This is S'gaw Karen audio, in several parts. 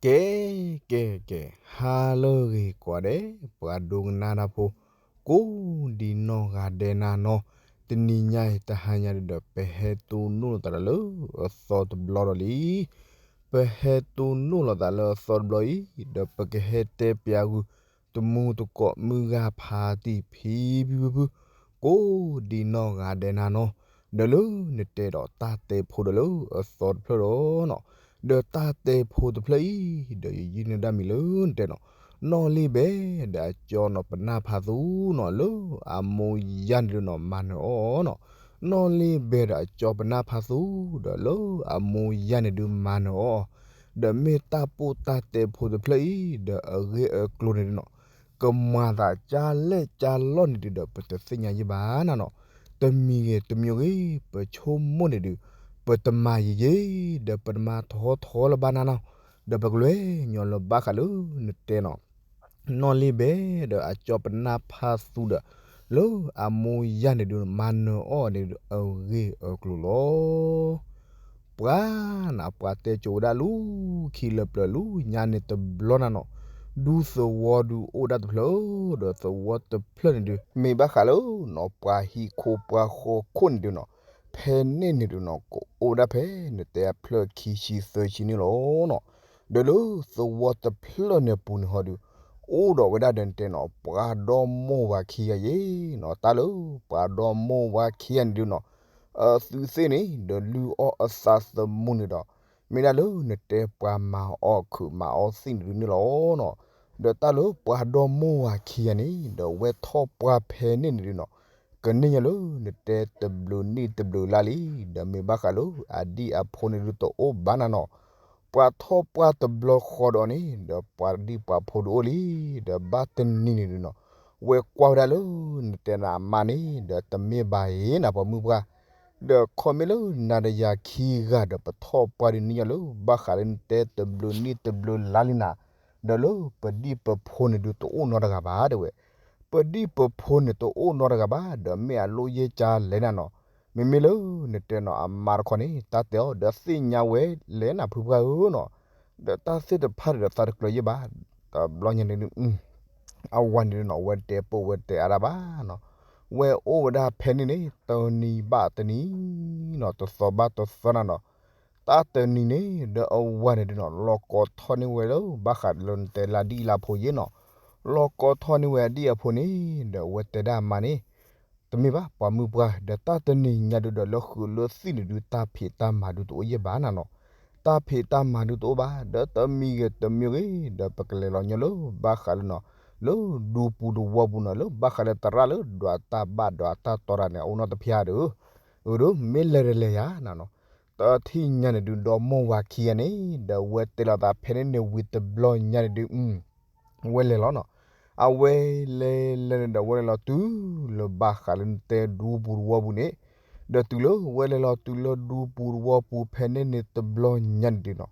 ကဲ ကဲ ကဲ ဟါလၢအဂ့ၤကိးဂၤဒဲး ပှၤဒိကနၣ်တၢ်ဖိ ကိးဒံနီၢ်ဂၤဒဲးနၤနီၤ, တနံၤညါအံၤ တဟါညါဒုဒီး ပဟဲတိၢ်နီၣ်လိာ်သးဒီးလၢအသီတဘျီဒီးလံ. ပဟဲတိၢ်နီၣ်လိာ်သးလၢအသီတဘျီအံၤ ဒီးပကဟဲတဲပျးဂုာ် တမူတကိးမုၢ်ဂၤဖးတံၢ်ဖံဖံဖုဖု ကိးဒံနီၢ်ဂၤဒဲးနၤနီၤ, ဒီးလၢနတဲဒီးတၢ်တဲဖိဒီးလၢအသီတဖျၢၣ်ဒီးနီၤ, ဒီးတၢ်တဲဖိတဖျၢၣ်အံၤ ဒီးယယုၢ်န့ၢ်ဒၣ်မံၤလၢနတဲနီၤ, နီၢ်လ့ဘဲဒီးအကၠီနီၤ ပနၢ်ဖးသူနီၤ လၢအမိၢ်ယါန့ၣ်ဒုနီၤ မၤနၢၤအီၤနီၤ, နီၢ်လ့ဘဲဒီးအကၠီပနၢ်ဖးသူ ဒီးလၢအမိၢ်ယါန့ၣ်ဒုမၤနၢၤအီၤ, ဒီးမ့ၢ်တၢ်ပိၢ်တၢ်တဲဖိတဖျၢၣ်အံၤ ဒီးအဂ့ၢ်အကျိၤန့ၣ်ဒုနီၤ ကမၤသးကၢ်လဲၣ်ကၢ်လီၢ်န့ၣ်ဒုဒီး ပတသ့ၣ်ညါယဲၢ်ဘၣ်နၤနီၤ, တမံၤဂ့ၤတမံၤဂ့ၤ ပဆိကမိၣ်န့ၣ်ဒု ပတမၤယံာ်ယံာ် ဒီးပတမၤထီထီလၢၤဘၣ်နၤနီၤ, ဒီးပကလဲၤညီလၢဘၣ်ဃးလၢနတဲနီၤ နီၢ်လ့ဘဲဒီးအကၠီပနၢ်ဖးသူဒီး လၢအမိၢ်ယါန့ၣ်ဒု မၤနၢၤအီၤန့ၣ်ဒု အဂ့ၢ်အကျိၤလီၤ. ပှၤနၤ ပှၤတဲကိးဝဲဒၣ်လူၤခံလၢပျၢၤလူၤညါန့ၣ်တဘျီနၤနီၤ, ဒူသဝီဒုအိၣ်ဒၣ်တဖျၢၣ် ဒီးသဝီတဖျၢၣ်န့ၣ်ဒု မ့ၢ်ဘၣ်ဃးလၢနီၤ ပှၤဟံၣ်ခိၣ်ပှၤဃီခိၣ်န့ၣ်ဒုနီၤ, ဖဲန့ၣ်န့ၣ်ဒုနီၤ ကအိၣ်ဒၣ်ဖဲနတဲအဖျၢၣ်ခံဆံသၢဆံန့ၣ်လီၤနီၤ, ဒီးလၢသဝီတဖျၢၣ်န့ၣ်အပူၤန့ၣ်ဟီဒု အိၣ်ဒီးဝဲဒၣ်ဒီးနတဲနီၤ ပှၤဒီမိၢ်ဝၤခံဂၤယဲၢ်နီၤ, တၢ်လၢပှၤဒီမိၢ်ဝၤခံဂၤန့ၣ်ဒုနီၤ အသုသ့ၣ်န့ၣ် ဒီးလုၢ်အီၣ်အသးသမူန့ၣ်ဒီး မ့ၢ်ဒၣ်လၢနတဲပှၤမၤအီၣ်ခုးမၤအီၣ်သံၣ်န့ၣ်ဒုန့ၣ်လီၤနီၤ, ဒီးတၢ်လၢပှၤဒီမိၢ်ဝၤခံဂၤန့ၣ် ဒီးဝဲထီၣ်ပှၢ်ဖဲန့ၣ်န့ၣ်ဒုနီၤ ကန့ၢ်ညီလၢနတဲတဘျုးနံၣ်တဘျုးလါလံ, ဒီးမ့ၢ်ဘၣ်ဃးလၢအဒံၣ်အဖိန့ၣ်ဒုတအိၣ်ဘၣ်နၤနီၤ, ပှၤထီၣ်ပှၢ်တဘျီဃီဒီးန့ၣ် ဒီးပှၤဒံၣ်ပှၤဖိဒုအိၣ်လံ, ဒီးဘၣ်တနံၤန့ၣ်ဒုနီၤ ဝဲကွၢ်ဝဲဒၣ်လၢနတဲနၤအမါန့ၣ် ဒီးတမ့ၢ်ဘၣ်အံၤနၤပှၤမုၣ်ပှၢ်, ဒီးခီမ့ၢ်လၢနၤဒီးယၤခံဂၤဒီးပထီၣ်ပှၢ်ဒုန့ၢ်ညီလၢ ဘၣ်ဃးလၢနတဲတဘျုးနံၣ်တဘျုးလါလံနၤ, ဒီးလၢပဒံၣ်ပဖိန့ၣ်ဒုတအိၣ်နီတဂၤဘၣ်တဲဝဲ, ပဒံၣ်ပဖိန့ၣ်တအိၣ်နီတဂၤဘၣ် ဒီးမ့ၢ်အလိၣ်ယဲၢ်ကၢလဲၣ်နၤနီၤ, မ့မ့ၢ်လၢနတဲနီၤအမါတခီန့ၣ် တၢ်တဲအီၤ ဒီးသ့ၣ်ညါဝဲလဲၣ်နၤဖုပှၢ်ဧၢနီၤ, ဒီးတၢ်သ့ၣ်တဖၣ်ဒီးသးတကျၢၤယဲၢ်ဘၣ်, တဘျီညါန့ၣ်ဒု အဝၤန့ၣ်ဒုနီၤ ဝဲတဲပိာ်ဝဲတဲအါဒၣ်ဘၣ်နီၤ, ဝဲအိၣ်ဝဲဒၣ်ဖဲန့ၣ်န့ၣ် တနံၤဘၣ်တနံၤနီၤ တသီဘၣ်တသီနၤနီၤ, တၢ်တနံၤန့ၣ် ဒီးအဝၤန့ၣ်ဒုနီၤ လီၤကိးထီၣ်န့ၢ်ဝဲလၢ ဘၣ်ဃးလၢနတဲလၢအဒံၣ်လၢအဖိယဲၢ်နီၤ, လီၤကိးထီၣ်န့ၢ်ဝဲအဒံၣ်အဖိန့ၣ် ဒီးဝဲတဲဒၣ်အမါန့ၣ် တမ့ၢ်ဘၣ်ပှၤမုၣ်ပှၢ် ဒီးတၢ်တနံၤညါဒုဒီးလၢဃုာ်လၢသံၣ်န့ၣ်ဒု တၢ်ဖံးတၢ်မၤဒုတအိၣ်ယဲၢ်ဘၣ်နၤနီၤ, တၢ်ဖံးတၢ်မၤဒုတအိၣ်ဘၣ် ဒီးတမံၤဂ့ၤတမံၤဂ့ၤ ဒီးပကလဲၤလီၤညီလၢ ဘၣ်ဃးလၢနီၤ လၢဒူပူၤတဝီပူၤနီၤ လၢဘၣ်ဃးလၢသရၣ်လၢဒွးတၢ်ဘၣ်ဒွးတၢ်တီတၢ်န့ၣ် အအိၣ်နီတဖၠါဒီး အၢ မ့ၢ်လဲၤတလဲၤယၤနၤနီၤ, တထံၣ်ညါန့ၣ်ဒု ဒီမိၢ်ဝၤခံဂၤန့ၣ် ဒီးဝဲတဲလီၤသးဖဲန့ၣ်န့ၣ်ဝံၤတဘျီညါန့ၣ်ဒု ဝဲလဲၤလီၤနီၤ, အဝဲလဲၤလဲၤလဲၤန့ၣ်ဒီး ဝဲလဲၤလီၤတုၤလၢဘၣ်ဃးလၢနတဲဒူပူၤတဝီပူၤန့ၣ်, ဒီးတုၤလၢဝဲလဲၤလီၤတုၤလၢဒူပူၤတဝီပူၤဖဲန့ၣ်န့ၣ်တဘျီညါန့ၣ်ဒုနီၤ,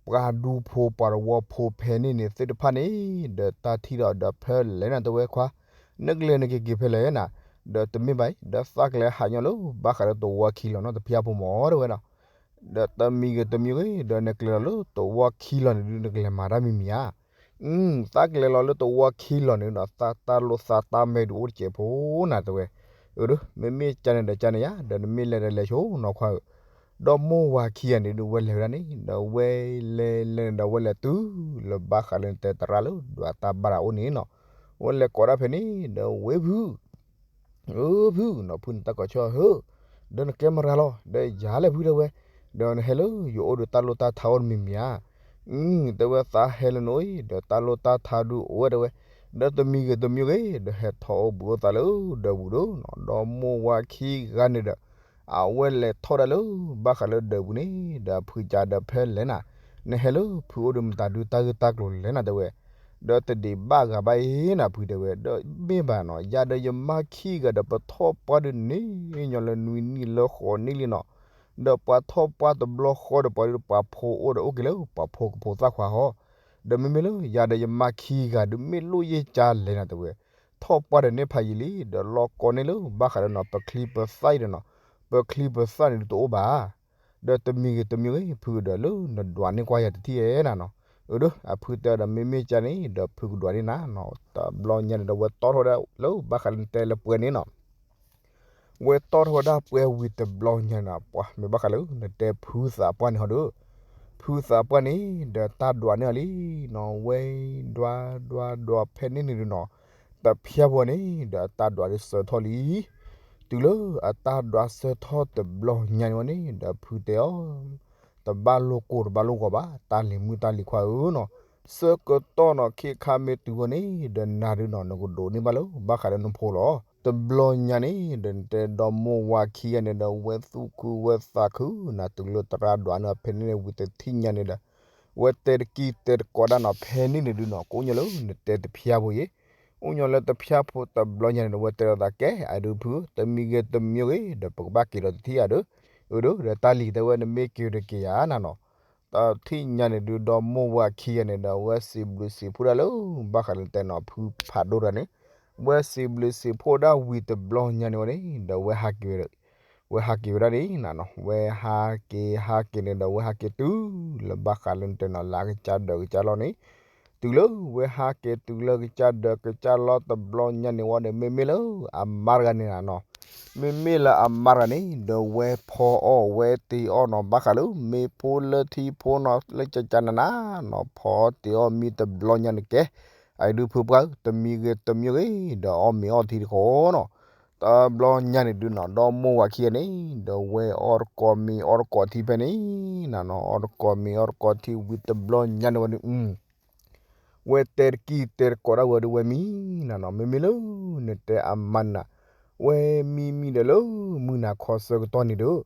ပှၤဒူဖိပှၤတဝီဖိဖဲန့ၣ်န့ၣ်သ့ၣ်တဖၣ်န့ၣ် ဒီးတၢ်ထံၣ်ဒီးဒီးဖဲလဲၣ်နၤတဲဝဲခွါ, နကလဲၤနက့ၤက့ၤဖဲလဲၣ်နၤ, ဒီးတမ့ၢ်ဘၣ်အံၤ ဒီးသးကလဲၤဟးညီလၢ ဘၣ်ဃးလၢတဝီခံလီၤနီတဖၠါဖိမၢတဲဝဲဒီး ဒီးတမံၤဂ့ၤတမံၤဂ့ၤ ဒီးနကလဲၤလီၤလၢတဝီခံလီၤန့ၣ်ဒု နကလဲၤမၤတၢ်မံၤမံၤဧါ, သးကလဲၤလီၤလၢတဝီခံလီၤန့ၣ်ဒီး သးတၢ်လိၣ်သးတၢ်မဲဒုးအိၣ်တစဲးဖိနၤတဲဝဲ, အၢ မ့မ့ၢ်ကန့ၣ်ဒီးကန့ၣ်ယါ ဒီးနမ့ၢ်လဲၤဒီးလဲၤဆိနီၤခွါဧၢ, ဒီမိၢ်ဝၤခံဂၤန့ၣ်ဒုး ဝဲလဲၤဝဲဒၣ်န့ၣ် ဒီးဝဲလဲၤလဲၤန့ၣ်ဒီး ဝဲလဲၤတုၤလၢဘၣ်ဃးလၢနတဲသရၣ်လၢဒွးတၢ်ဘၣ်တၢ်အိၣ်န့ၣ်နီၤ, ဝဲလဲၤကိးဒၣ်ဖဲန့ၣ် ဒီးဝဲဖု အၢ ဖုနီၤ ဖုန့ၣ်တၢ်ကိးဆၢဧၢ, ဒီးနကဲမရၤလီၤ ဒီးယၤလဲၣ်ဖုတဲဝဲ, ဒီးနဟဲလၢယအိၣ်ဒီးတၢ်လိၣ်တၢ်ထါအိၣ်တမံၤမံၤဧါ, အၢ တဲဝဲသးဟဲလၢနအိၣ်အံၤ ဒီးတၢ်လိၣ်တၢ်ထါဒုးအိၣ်ဝဲတဲဝဲ, ဒီးတမံၤဂ့ၤတမံၤဂ့ၤ ဒီးဟဲထီၣ်အိၣ်ဘှံးအိၣ်သါလၢဒၢးပူၤဒီးနီၤ, ဒီမိၢ်ဝၤခံဂၤန့ၣ်ဒီး အဝဲလဲၤထီၣ်ဒၣ်လၢဘၣ်ဃးလၢဒၢးပူၤန့ၣ် ဒီးဖုကးဒီးဖဲလဲၣ်နၤ, နဟဲလၢဖုအိၣ်ဒီးမတၤဒုးတၢ်ဂ့ၢ်တၢ်ကျိၤလဲၣ်နၤတဲဝဲ, ဒီးတဒံးဘၣ်ဂၤဘၣ်အံၤနၤဖုတဲဝဲ, ဒီးမ့ၢ်ဘၣ်နီၤ ယၤဒီးယမါခံဂၤဒီးပထီၣ်ပှၢ်ဒုးန့ၣ် ညီလၢနွံနံၣ်လၢဃိးနံၣ်လံနီၤ, ဒီးပှၤထီၣ်ပှၢ်တဘျီဃီဒီးပှၤဒုးပှၤဖိအိၣ်ဒီးအိၣ်က့ၤလၢပှၤဖိကဖိသၣ်ခွါဟီ, ဒီးမ့မ့ၢ်လၢယၤဒီးယမါခံဂၤဒုးမ့ၢ်လိၣ်ယ့ၢ်ကၢလဲၣ်နၤတဲဝဲ, ထီၣ်ပှၢ်ဒီးန့ၢ်ဖးယံာ်လံ ဒီးလီၤကိးန့ၢ်လၢဘၣ်ဃးဒီးနီၤ ပချံပသၣ်အံၤဒီးနီၤ, ပချံပသၣ်န့ၣ်ဒုးတအိၣ်ဘၣ် ဒီးတမံၤဂ့ၤတမံၤဂ့ၤ ဖုဒီးလၢနဒွးန့ၢ်ကွၢ်ယၤတထံၣ်ဧဲနၤနီၤ, အဒိ အဖုတဲအီၤဒီး မ့မ့ၢ်ကန့ၣ် ဒီးဖုကဒွးန့ၢ်နၤနီၤ. တဘျီညါန့ၣ်ဒီး ဝဲတီထီၣ်ဝဲဒၣ်လၢဘၣ်ဃးလၢနတဲလၢပှဲၤန့ၣ်နီၤ ဝဲတီထီၣ်ဝဲဒၣ်ပှဲၤဝံၤတဘျီညါန့ၣ်နီၤ ပှၤမ့ၢ်ဘၣ်ဃးလၢ နတဲဖုသးပှၢ်န့ၣ်ဟီဒီး ဖုသးပှၢ်န့ၣ် ဒီးတၢ်ဒွးန့ၢ်အီၤလံနီၤ ဝဲဒွးဒွးဒွးဖဲန့ၣ်န့ၣ်ဒုးနီၤ တဖျါဖဲန့ၣ် ဒီးအတၢ်ဒွးဒုးစၢထီၣ်လံ တုၤလၢအတၢ်ဒွးစၢထီၣ်တဘျီညါန့ၣ်ဝဲန့ၣ် ဒီးဖုတဲအီၤ တဘၣ်လိၣ်ကိၢ်တဘၣ်လိၣ်ဂီၤဘၣ် တၢ်လံၤမုၣ်တၢ်လံၤခွါဧၢနီၤ ဆၢကတီၢ်နီၤ ခ့ခါမ့ၢ်တုၤဝဲန့ၣ် ဒီးနၤဒုးနီၤ နကဒိးန့ၢ်ဘၣ်လၢ ဘၣ်ဃးလၢနဖိလီၤ. တဘျီညါန့ၣ် ဒီးနတဲဒီမိၢ်ဝၤခံဂၤန့ၣ်ဒီး ဝဲသူၣ်ခုဝဲသးခုနီၤ တုၤလၢတရၣ်ဒွးန့ၢ်အီၤဖဲန့ၣ်န့ၣ် ဝံၤတထံၣ်ညါန့ၣ်ဒီး ဝဲတဲတကံၢ်တဲတကိးဒၣ်နီၤ ဖဲန့ၣ်န့ၣ်ဒုးနီၤ ကအိၣ်ညီလၢနတဲတဖျါဖိယ့ၣ် အိၣ်ညီလၢတဖျါဖိတဘျီညါန့ၣ်ဒီး ဝဲတဲလိာ်သးကဲ အဒုးဖု တမံၤဂ့ၤတမံၤဂ့ၤ ဒီးပကဘၣ်က့ၤဒီးတထံၣ်ဧါဒီး အဒုး ဒီးတၢ်လံၤတဲဝဲ နမ့ၢ်က့ၤတက့ၤဧါနၤနီၤ တထံၣ်ညါန့ၣ်ဒုး ဒီမိၢ်ဝၤခံဂၤန့ၣ်ဒီး ဝဲစံးဘျုးစံးဖှိၣ်ဒၣ်လၢ ဘၣ်ဃးလၢနတဲနီၤ ဖုဖးဒိၣ်တဂၤန့ၣ် ဝဲစံးဘျုးစံးဖှိၣ်ဒၣ်ဝံၤတဘျီညါန့ၣ်ဝဲန့ၣ် ဒီးဝဲဟးက့ၤဝဲ ဝဲဟးက့ၤဝဲဒၣ်န့ၣ်နၤနီၤ ဝဲဟးက့ၤဟးက့ၤန့ၣ်ဒီး ဝဲဟးက့ၤတုၤလၢဘၣ်ဃးလၢနတဲနီၤ လၢအကစၢ်ဒၢးကစၢ်လီၢ်န့ၣ် တုၤလၢဝဲဟးက့ၤတုၤလၢကစၢ်ဒၢးကစၢ်လီၢ်တဘျီညါန့ၣ်ဝဲဒီး မ့မ့ၢ်လၢအမါတဂၤန့ၣ်နၤနီၤ မ့မ့ၢ်လၢအမါတဂၤန့ၣ် ဒီးဝဲဖီအီၣ်ဝဲတ့ၤအီၣ်နီၤ ဘၣ်ဃးလၢ မ့ၢ်ဖိလၢထံဖိနီၤ လၢကကနနၤနီၤ ဖီအီၣ်တ့ၤအီၣ်မံတဘျီညါန့ၣ်ကဲ အဒုးဖုပှၢ်ဧၢ တမံၤဂ့ၤတမံၤဂ့ၤ ဒီးအီၣ်မ့ၤအီထံတခီနီၤ တဘျီညါန့ၣ်ဒုးနီၤ ဒီမိၢ်ဝၤခံဂၤန့ၣ် ဒီးဝဲအီၣ်တကိးမ့ၤအီတကိးထံဖဲန့ၣ်နၤနီၤ အီၣ်တကိးမ့ၤအီတကိးထံဝံၤတဘျီညါန့ၣ်ဝဲဒုး ဝဲတဲတကံၢ်တဲတကိးဒၣ်ဝဲဒီး ဝဲမံနၤနီၤ မ့မ့ၢ်လၢနတဲအမါန့ၣ်နၤ ဝဲမံမံဒီးလၢမုၢ်နၤခီဆၢကတီၢ်န့ၣ်ဒီး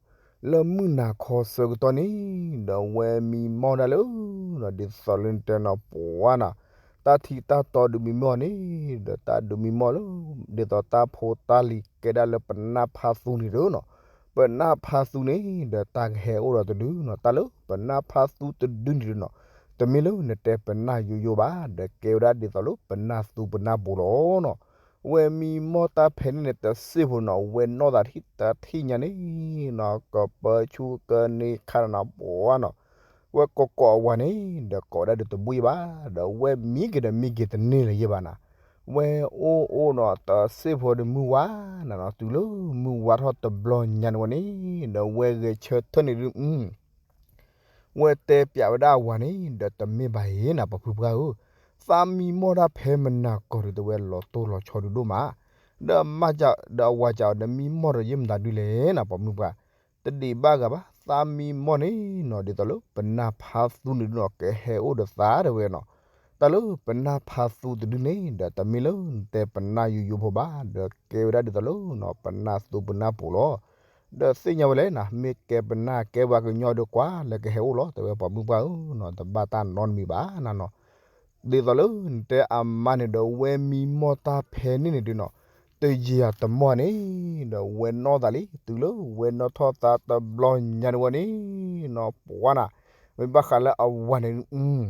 လၢမုၢ်နၤခီဆၢကတီၢ်န့ၣ် ဒီးဝဲမံမီၢ်ဒၣ်လၢ ဒ်သိးလၢနတဲနီၤ ပှၤနီၤ တၢ်ထံတၢ်တီဒုးမံမီၢ်န့ၣ် ဒီးတၢ်ဒုးမံမီၢ်လၢ ဒ်သိးတၢ်ဖိတၢ်လံၤကဲဒၣ်လၢပနၢ်ဖးသူန့ၣ်ဒီးနီၤ ပနၢ်ဖးသူန့ၣ် ဒီးတၢ်ကဟဲအိၣ်ဒီးတဒုနီၤ တၢ်လၢပနၢ်ဖးသူတဒုန့ၣ်ဒီးနီၤ တမ့ၢ်လၢနတဲပနၢ်ယိယိဘၣ် ဒီးကဲဝဲဒၣ်ဒ်သိးလၢပနၢ်သူပနၢ်ပူၤလီၤနီၤ ဝဲမံမီၢ်တၢ်ဖဲန့ၣ်န့ၣ် တစ့ၢ်ဖိနီၤ ဝဲနီၢ်သးထံၣ်တထံၣ်ညါန့ၣ်နီၤ ကပၢဆူကန့ၢ်ခါနၤနီၤ ပှၤနီၤ ဝဲကိးကိးအဝၤန့ၣ် ဒီးကိးဝဲဒၣ်ဒီးတဘူၣ်ယဲၢ်ဘၣ် ဒီးဝဲမံက့ၤဒီးမံက့ၤတန့ၢ်လၢၤယဲၢ်ဘၣ်နၤ ဝဲအိၣ်အိၣ်နီၤ တစ့ၢ်ဖိဒီးမုၢ်ဝါနၤနီၤ တုၤလၢမုၢ်ဝါထီၣ်တဘျီညါန့ၣ်ဝဲန့ၣ် ဒီးဝဲဂဲၤဆၢထၢၣ်န့ၣ်ဒုး ဝဲတဲပျးဝဲဒၣ်အဝၤန့ၣ် ဒီးတမ့ၢ်ဘၣ်အံၤနၤ ပှၤဖုပှၢ်ဧၢ, သးမံမီၢ်တၢ်ဖဲမနၤကီၢ်ဒုးတဝဲလီၤတိၢ်လီၤဆီဒုဒိၣ်မး, ဒီးမါက, ဒီးအဝၤကဒီး နမံမီၢ်ဒီးယဲၢ်မတၤဒုလဲၣ်နၤ ပှၤမုၢ်ပှၢ်, တဒံးဘၣ်ဂၤဘၣ်, သးမံမီၢ်န့ၣ်နီၤ ဒ်သိးလၢပနၢ်ဖးသူန့ၣ်ဒုနီၤ ကဟဲအိၣ်ဒီးသးတဝဲနီၤ, တၢ်လၢပနၢ်ဖးသူတဒုန့ၣ် ဒီးတမ့ၢ်လၢနတဲပနၢ်ယိယိဖိဘၣ်, ဒီးကဲဝဲဒၣ်ဒ်သိးလၢ ပနၢ်သူပနၢ်ပိာ်လီၤ. ဒီးသ့ၣ်ညါဝဲလဲၣ်နၤ မ့ၢ်ကဲပနၢ်ကဲပှၤကညီဒီးကွၢ်လၢကဟဲအိၣ်လီၤ တဲဝဲပှၤမုၢ်ပှၢ်ဧၢနီၤ တဘၣ်တၢ်နီတမံၤဘၣ်နၤနီၤ. ဒ်သိးလၢနတဲအမါန့ၣ်ဒီး ဝဲမံမီၢ်တၢ်ဖဲန့ၣ်န့ၣ်ဒုနီၤ တယံာ်အတမီၢ်န့ၣ် ဒီးဝဲနီၢ်သးလံ တုၤလၢဝဲနီၢ်ထီၣ်သးတဘျီညါန့ၣ်ဝဲန့ၣ်နီၤ ပှၤနၤ မ့ၢ်ဘၣ်ဃးလၢအဝၤန့ၣ်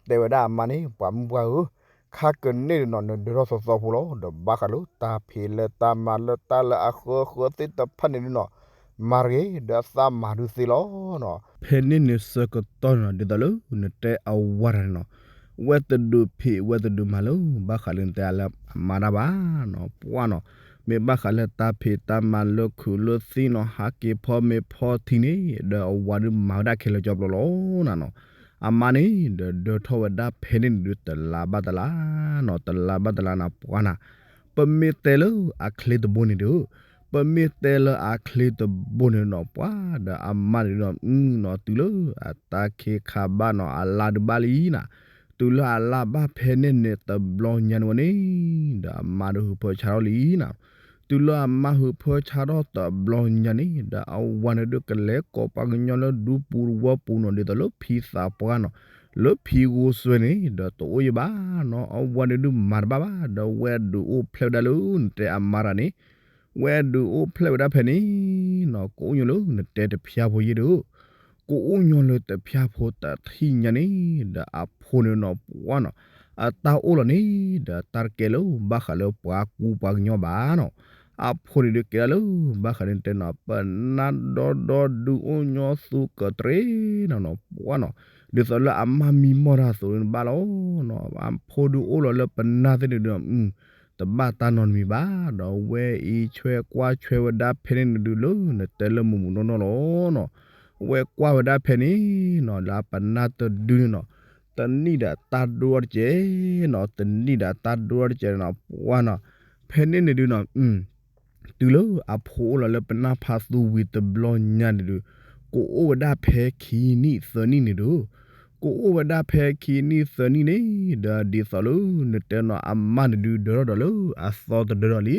တဲဝဲဒၣ်အမါန့ၣ် ပှၤမုၢ်ပှၢ်ဧၢ, ခါကန့ၢ်ဒုနီၤ နဒၢထီၣ်သီသီဖိလီၤ ဒီးဘၣ်ဃးလၢတၢ်ဖံးလၢတၢ်မၤလၢတၢ်လၢအဃၢဃၢသ့ၣ်တဖၣ်န့ၣ်ဒုနီၤ မၤတဂ့ၤ ဒီးသးမၤဒုသ့လီၤနီၤ. ဖဲန့ၣ်န့ၣ်ဆၢကတီၢ်န့ၣ်နီၤ ဒ်သိးလၢနတဲအဝၤတဂၤန့ၣ်နီၤ ဝဲတဒုးဖံးဝဲတဒုးမၤလၢ ဘၣ်ဃးလၢနတဲအလၢအမါတၢ်ဘၣ်နီၤ ပှၤနီၤ, မ့ၢ်ဘၣ်ဃးလၢတၢ်ဖံးတၢ်မၤလၢခုးလၢသံၣ်နီၤ ဟးက့ၤဖီမ့ၤဖီထံန့ၣ် ဒီးအဝၤဒုးမၤဝဲဒၣ်ခဲလၢာ်ကၠီပျီလီၤနၤနီၤ. အမါန့ၣ် ဒီးဒၢထီၣ်ဝဲဒၣ်ဖဲန့ၣ်န့ၣ်ဒု တလါဘၣ်တလါနီၤ တလါဘၣ်တလါနၤ ပှၤနၤ ပမ့ၢ်တဲလၢအချ့တဘိန့ၣ်ဒီး ပမ့ၢ်တဲလၢအချ့တဘိန့ၣ်နီၤ ပှၤဒီးအမါန့ၣ်ဒီး နီၤ တုၤလၢအတၢ်ခ့ခါဘၣ်နီၤ အလါဒုးဘၣ်လံနၤ, တုၤလၢအလါဘၣ်ဖဲန့ၣ်န့ၣ် တဘျီညါန့ၣ်ဝဲန့ၣ် ဒီးအမါဒုးဟုးဖၢဆါထီၣ်လံနၤ. တုၤလၢအမါဟုးဖၢဆါထီၣ်တဘျီညါန့ၣ် ဒီးအဝၤန့ၣ်ဒုးကလဲၤကိးပှၤကညီလၢဒူပူၤတဝီပူၤနီၤ ဒ်သိးလၢဖံသးပှၢ်နီၤ လၢဖံဂိၢ်စွဲန့ၣ် ဒီးတအိၣ်ယဘၣ်နီၤ အဝၤန့ၣ်ဒုးမၤတဘၣ်ဘၣ် ဒီးဝဲဒုးအိၣ်ဖျဲၣ်ဝဲဒၣ်လၢနတဲအမါတဂၤန့ၣ် ဝဲဒုးအိၣ်ဖျဲၣ်ဝဲဒၣ်ဖဲန့ၣ်နီၤ ကအိၣ်ညီလၢနတဲတဖျါဖိယဲၢ်ဒီး ကအိၣ်ညီလၢတဖျါဖိတထံၣ်ညါန့ၣ် ဒီးအဖိန့ၣ်နီၤ ပှၤနီၤ အတၢ်အိၣ်လီၤန့ၣ် ဒီးတၢ်တကဲလၢဘၣ်ဃးလၢပှၤကူပှၤကညီဘၣ်နီၤ, အဖိန့ၣ်ဒုးကဲဒၣ်လၢ ဘၣ်ဃးန့ၣ်တဲနီၤ ပနၢ်ဒီဒီဒုးအိၣ်ညီသူကတြ့နီၤနီၤ ပှၤနီၤ ဒ်သိးလၢအမါမံမီၢ်တၢ်အသိးန့ၣ်ဘၣ်လီၤ. အဖိဒုးအိၣ်လီၤလၢပနၢ်သ့ၣ်န့ၣ်ဒုး တဘၣ်တၢ်နီတမံၤဘၣ်. ဒီးဝဲအံၤဆွဲကွၢ်ဆွဲဝဲဒၣ်ဖဲန့ၣ်န့ၣ်ဒုးလၢနတဲလၢမုာ်မုာ်နီၢ်နီၢ်လီၤနီၤ. ဝဲကွၢ်ဝဲဒၣ်ဖဲန့ၣ်နီၤ လၢပနၢ်တဒုန့ၣ်နီၤ တနံၣ်ဒီးတၢ်ဒိၣ်တကဲးနီၤ တနံၣ်ဒီးတၢ်ဒိၣ်တကဲးနီၤ ပှၤနီၤ ဖဲန့ၣ်န့ၣ်ဒုးနီၤ တုၤလၢအဖိအိၣ်လီၤလၢပနၢ်ဖါသူဝံၤတဘျီညါန့ၣ်ဒုး ကအိၣ်ဝဲဒၣ်ဖဲခံနံၣ်သၢနံၣ်န့ၣ်ဒုး ကအိၣ်ဝဲဒၣ်ဖဲခံနံၣ်သၢနံၣ်န့ၣ် ဒီးဒ်သိးလၢနတဲနီၤ အမါန့ၣ်ဒုး ဒၢထီၣ်ဒီးလၢအသီတဒၢဒီးလံ.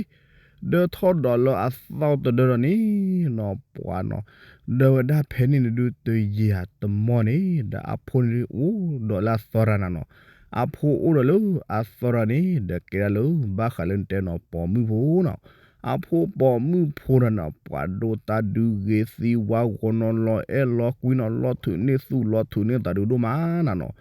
ဒၢထီၣ်ဒီးလၢအသီတဒၢဒီးန့ၣ်နီၤ ပှၤနီၤ ဒၢဝဲဒၣ်ဖဲန့ၣ်န့ၣ်ဒုး တယံာ်တမီၢ်န့ၣ် ဒီးအဖိန့ၣ်ဒုး အိၣ်ဒီးလၢအသီတဂၤနီၤနီၤ. အဖိအိၣ်ဒီးလၢအသီတဂၤန့ၣ် ဒီးကဲဒၣ်လၢ ဘၣ်ဃးလၢနတဲနီၤ ပိာ်မုၣ်ဖိနီၤ. အဖိပိာ်မုၣ်ဖိတဂၤနီၤ ပှၤဒိးတၢ်ဒုးဂ့ၤသံဝါဂီၤနီၤ လီၤအဲၣ်လီၤကွံနီၤ လီၤထုးန့ၢ်သူၣ် လီၤထုးန့ၢ်သးဒုးဒိၣ်မးနီၤနီၤ.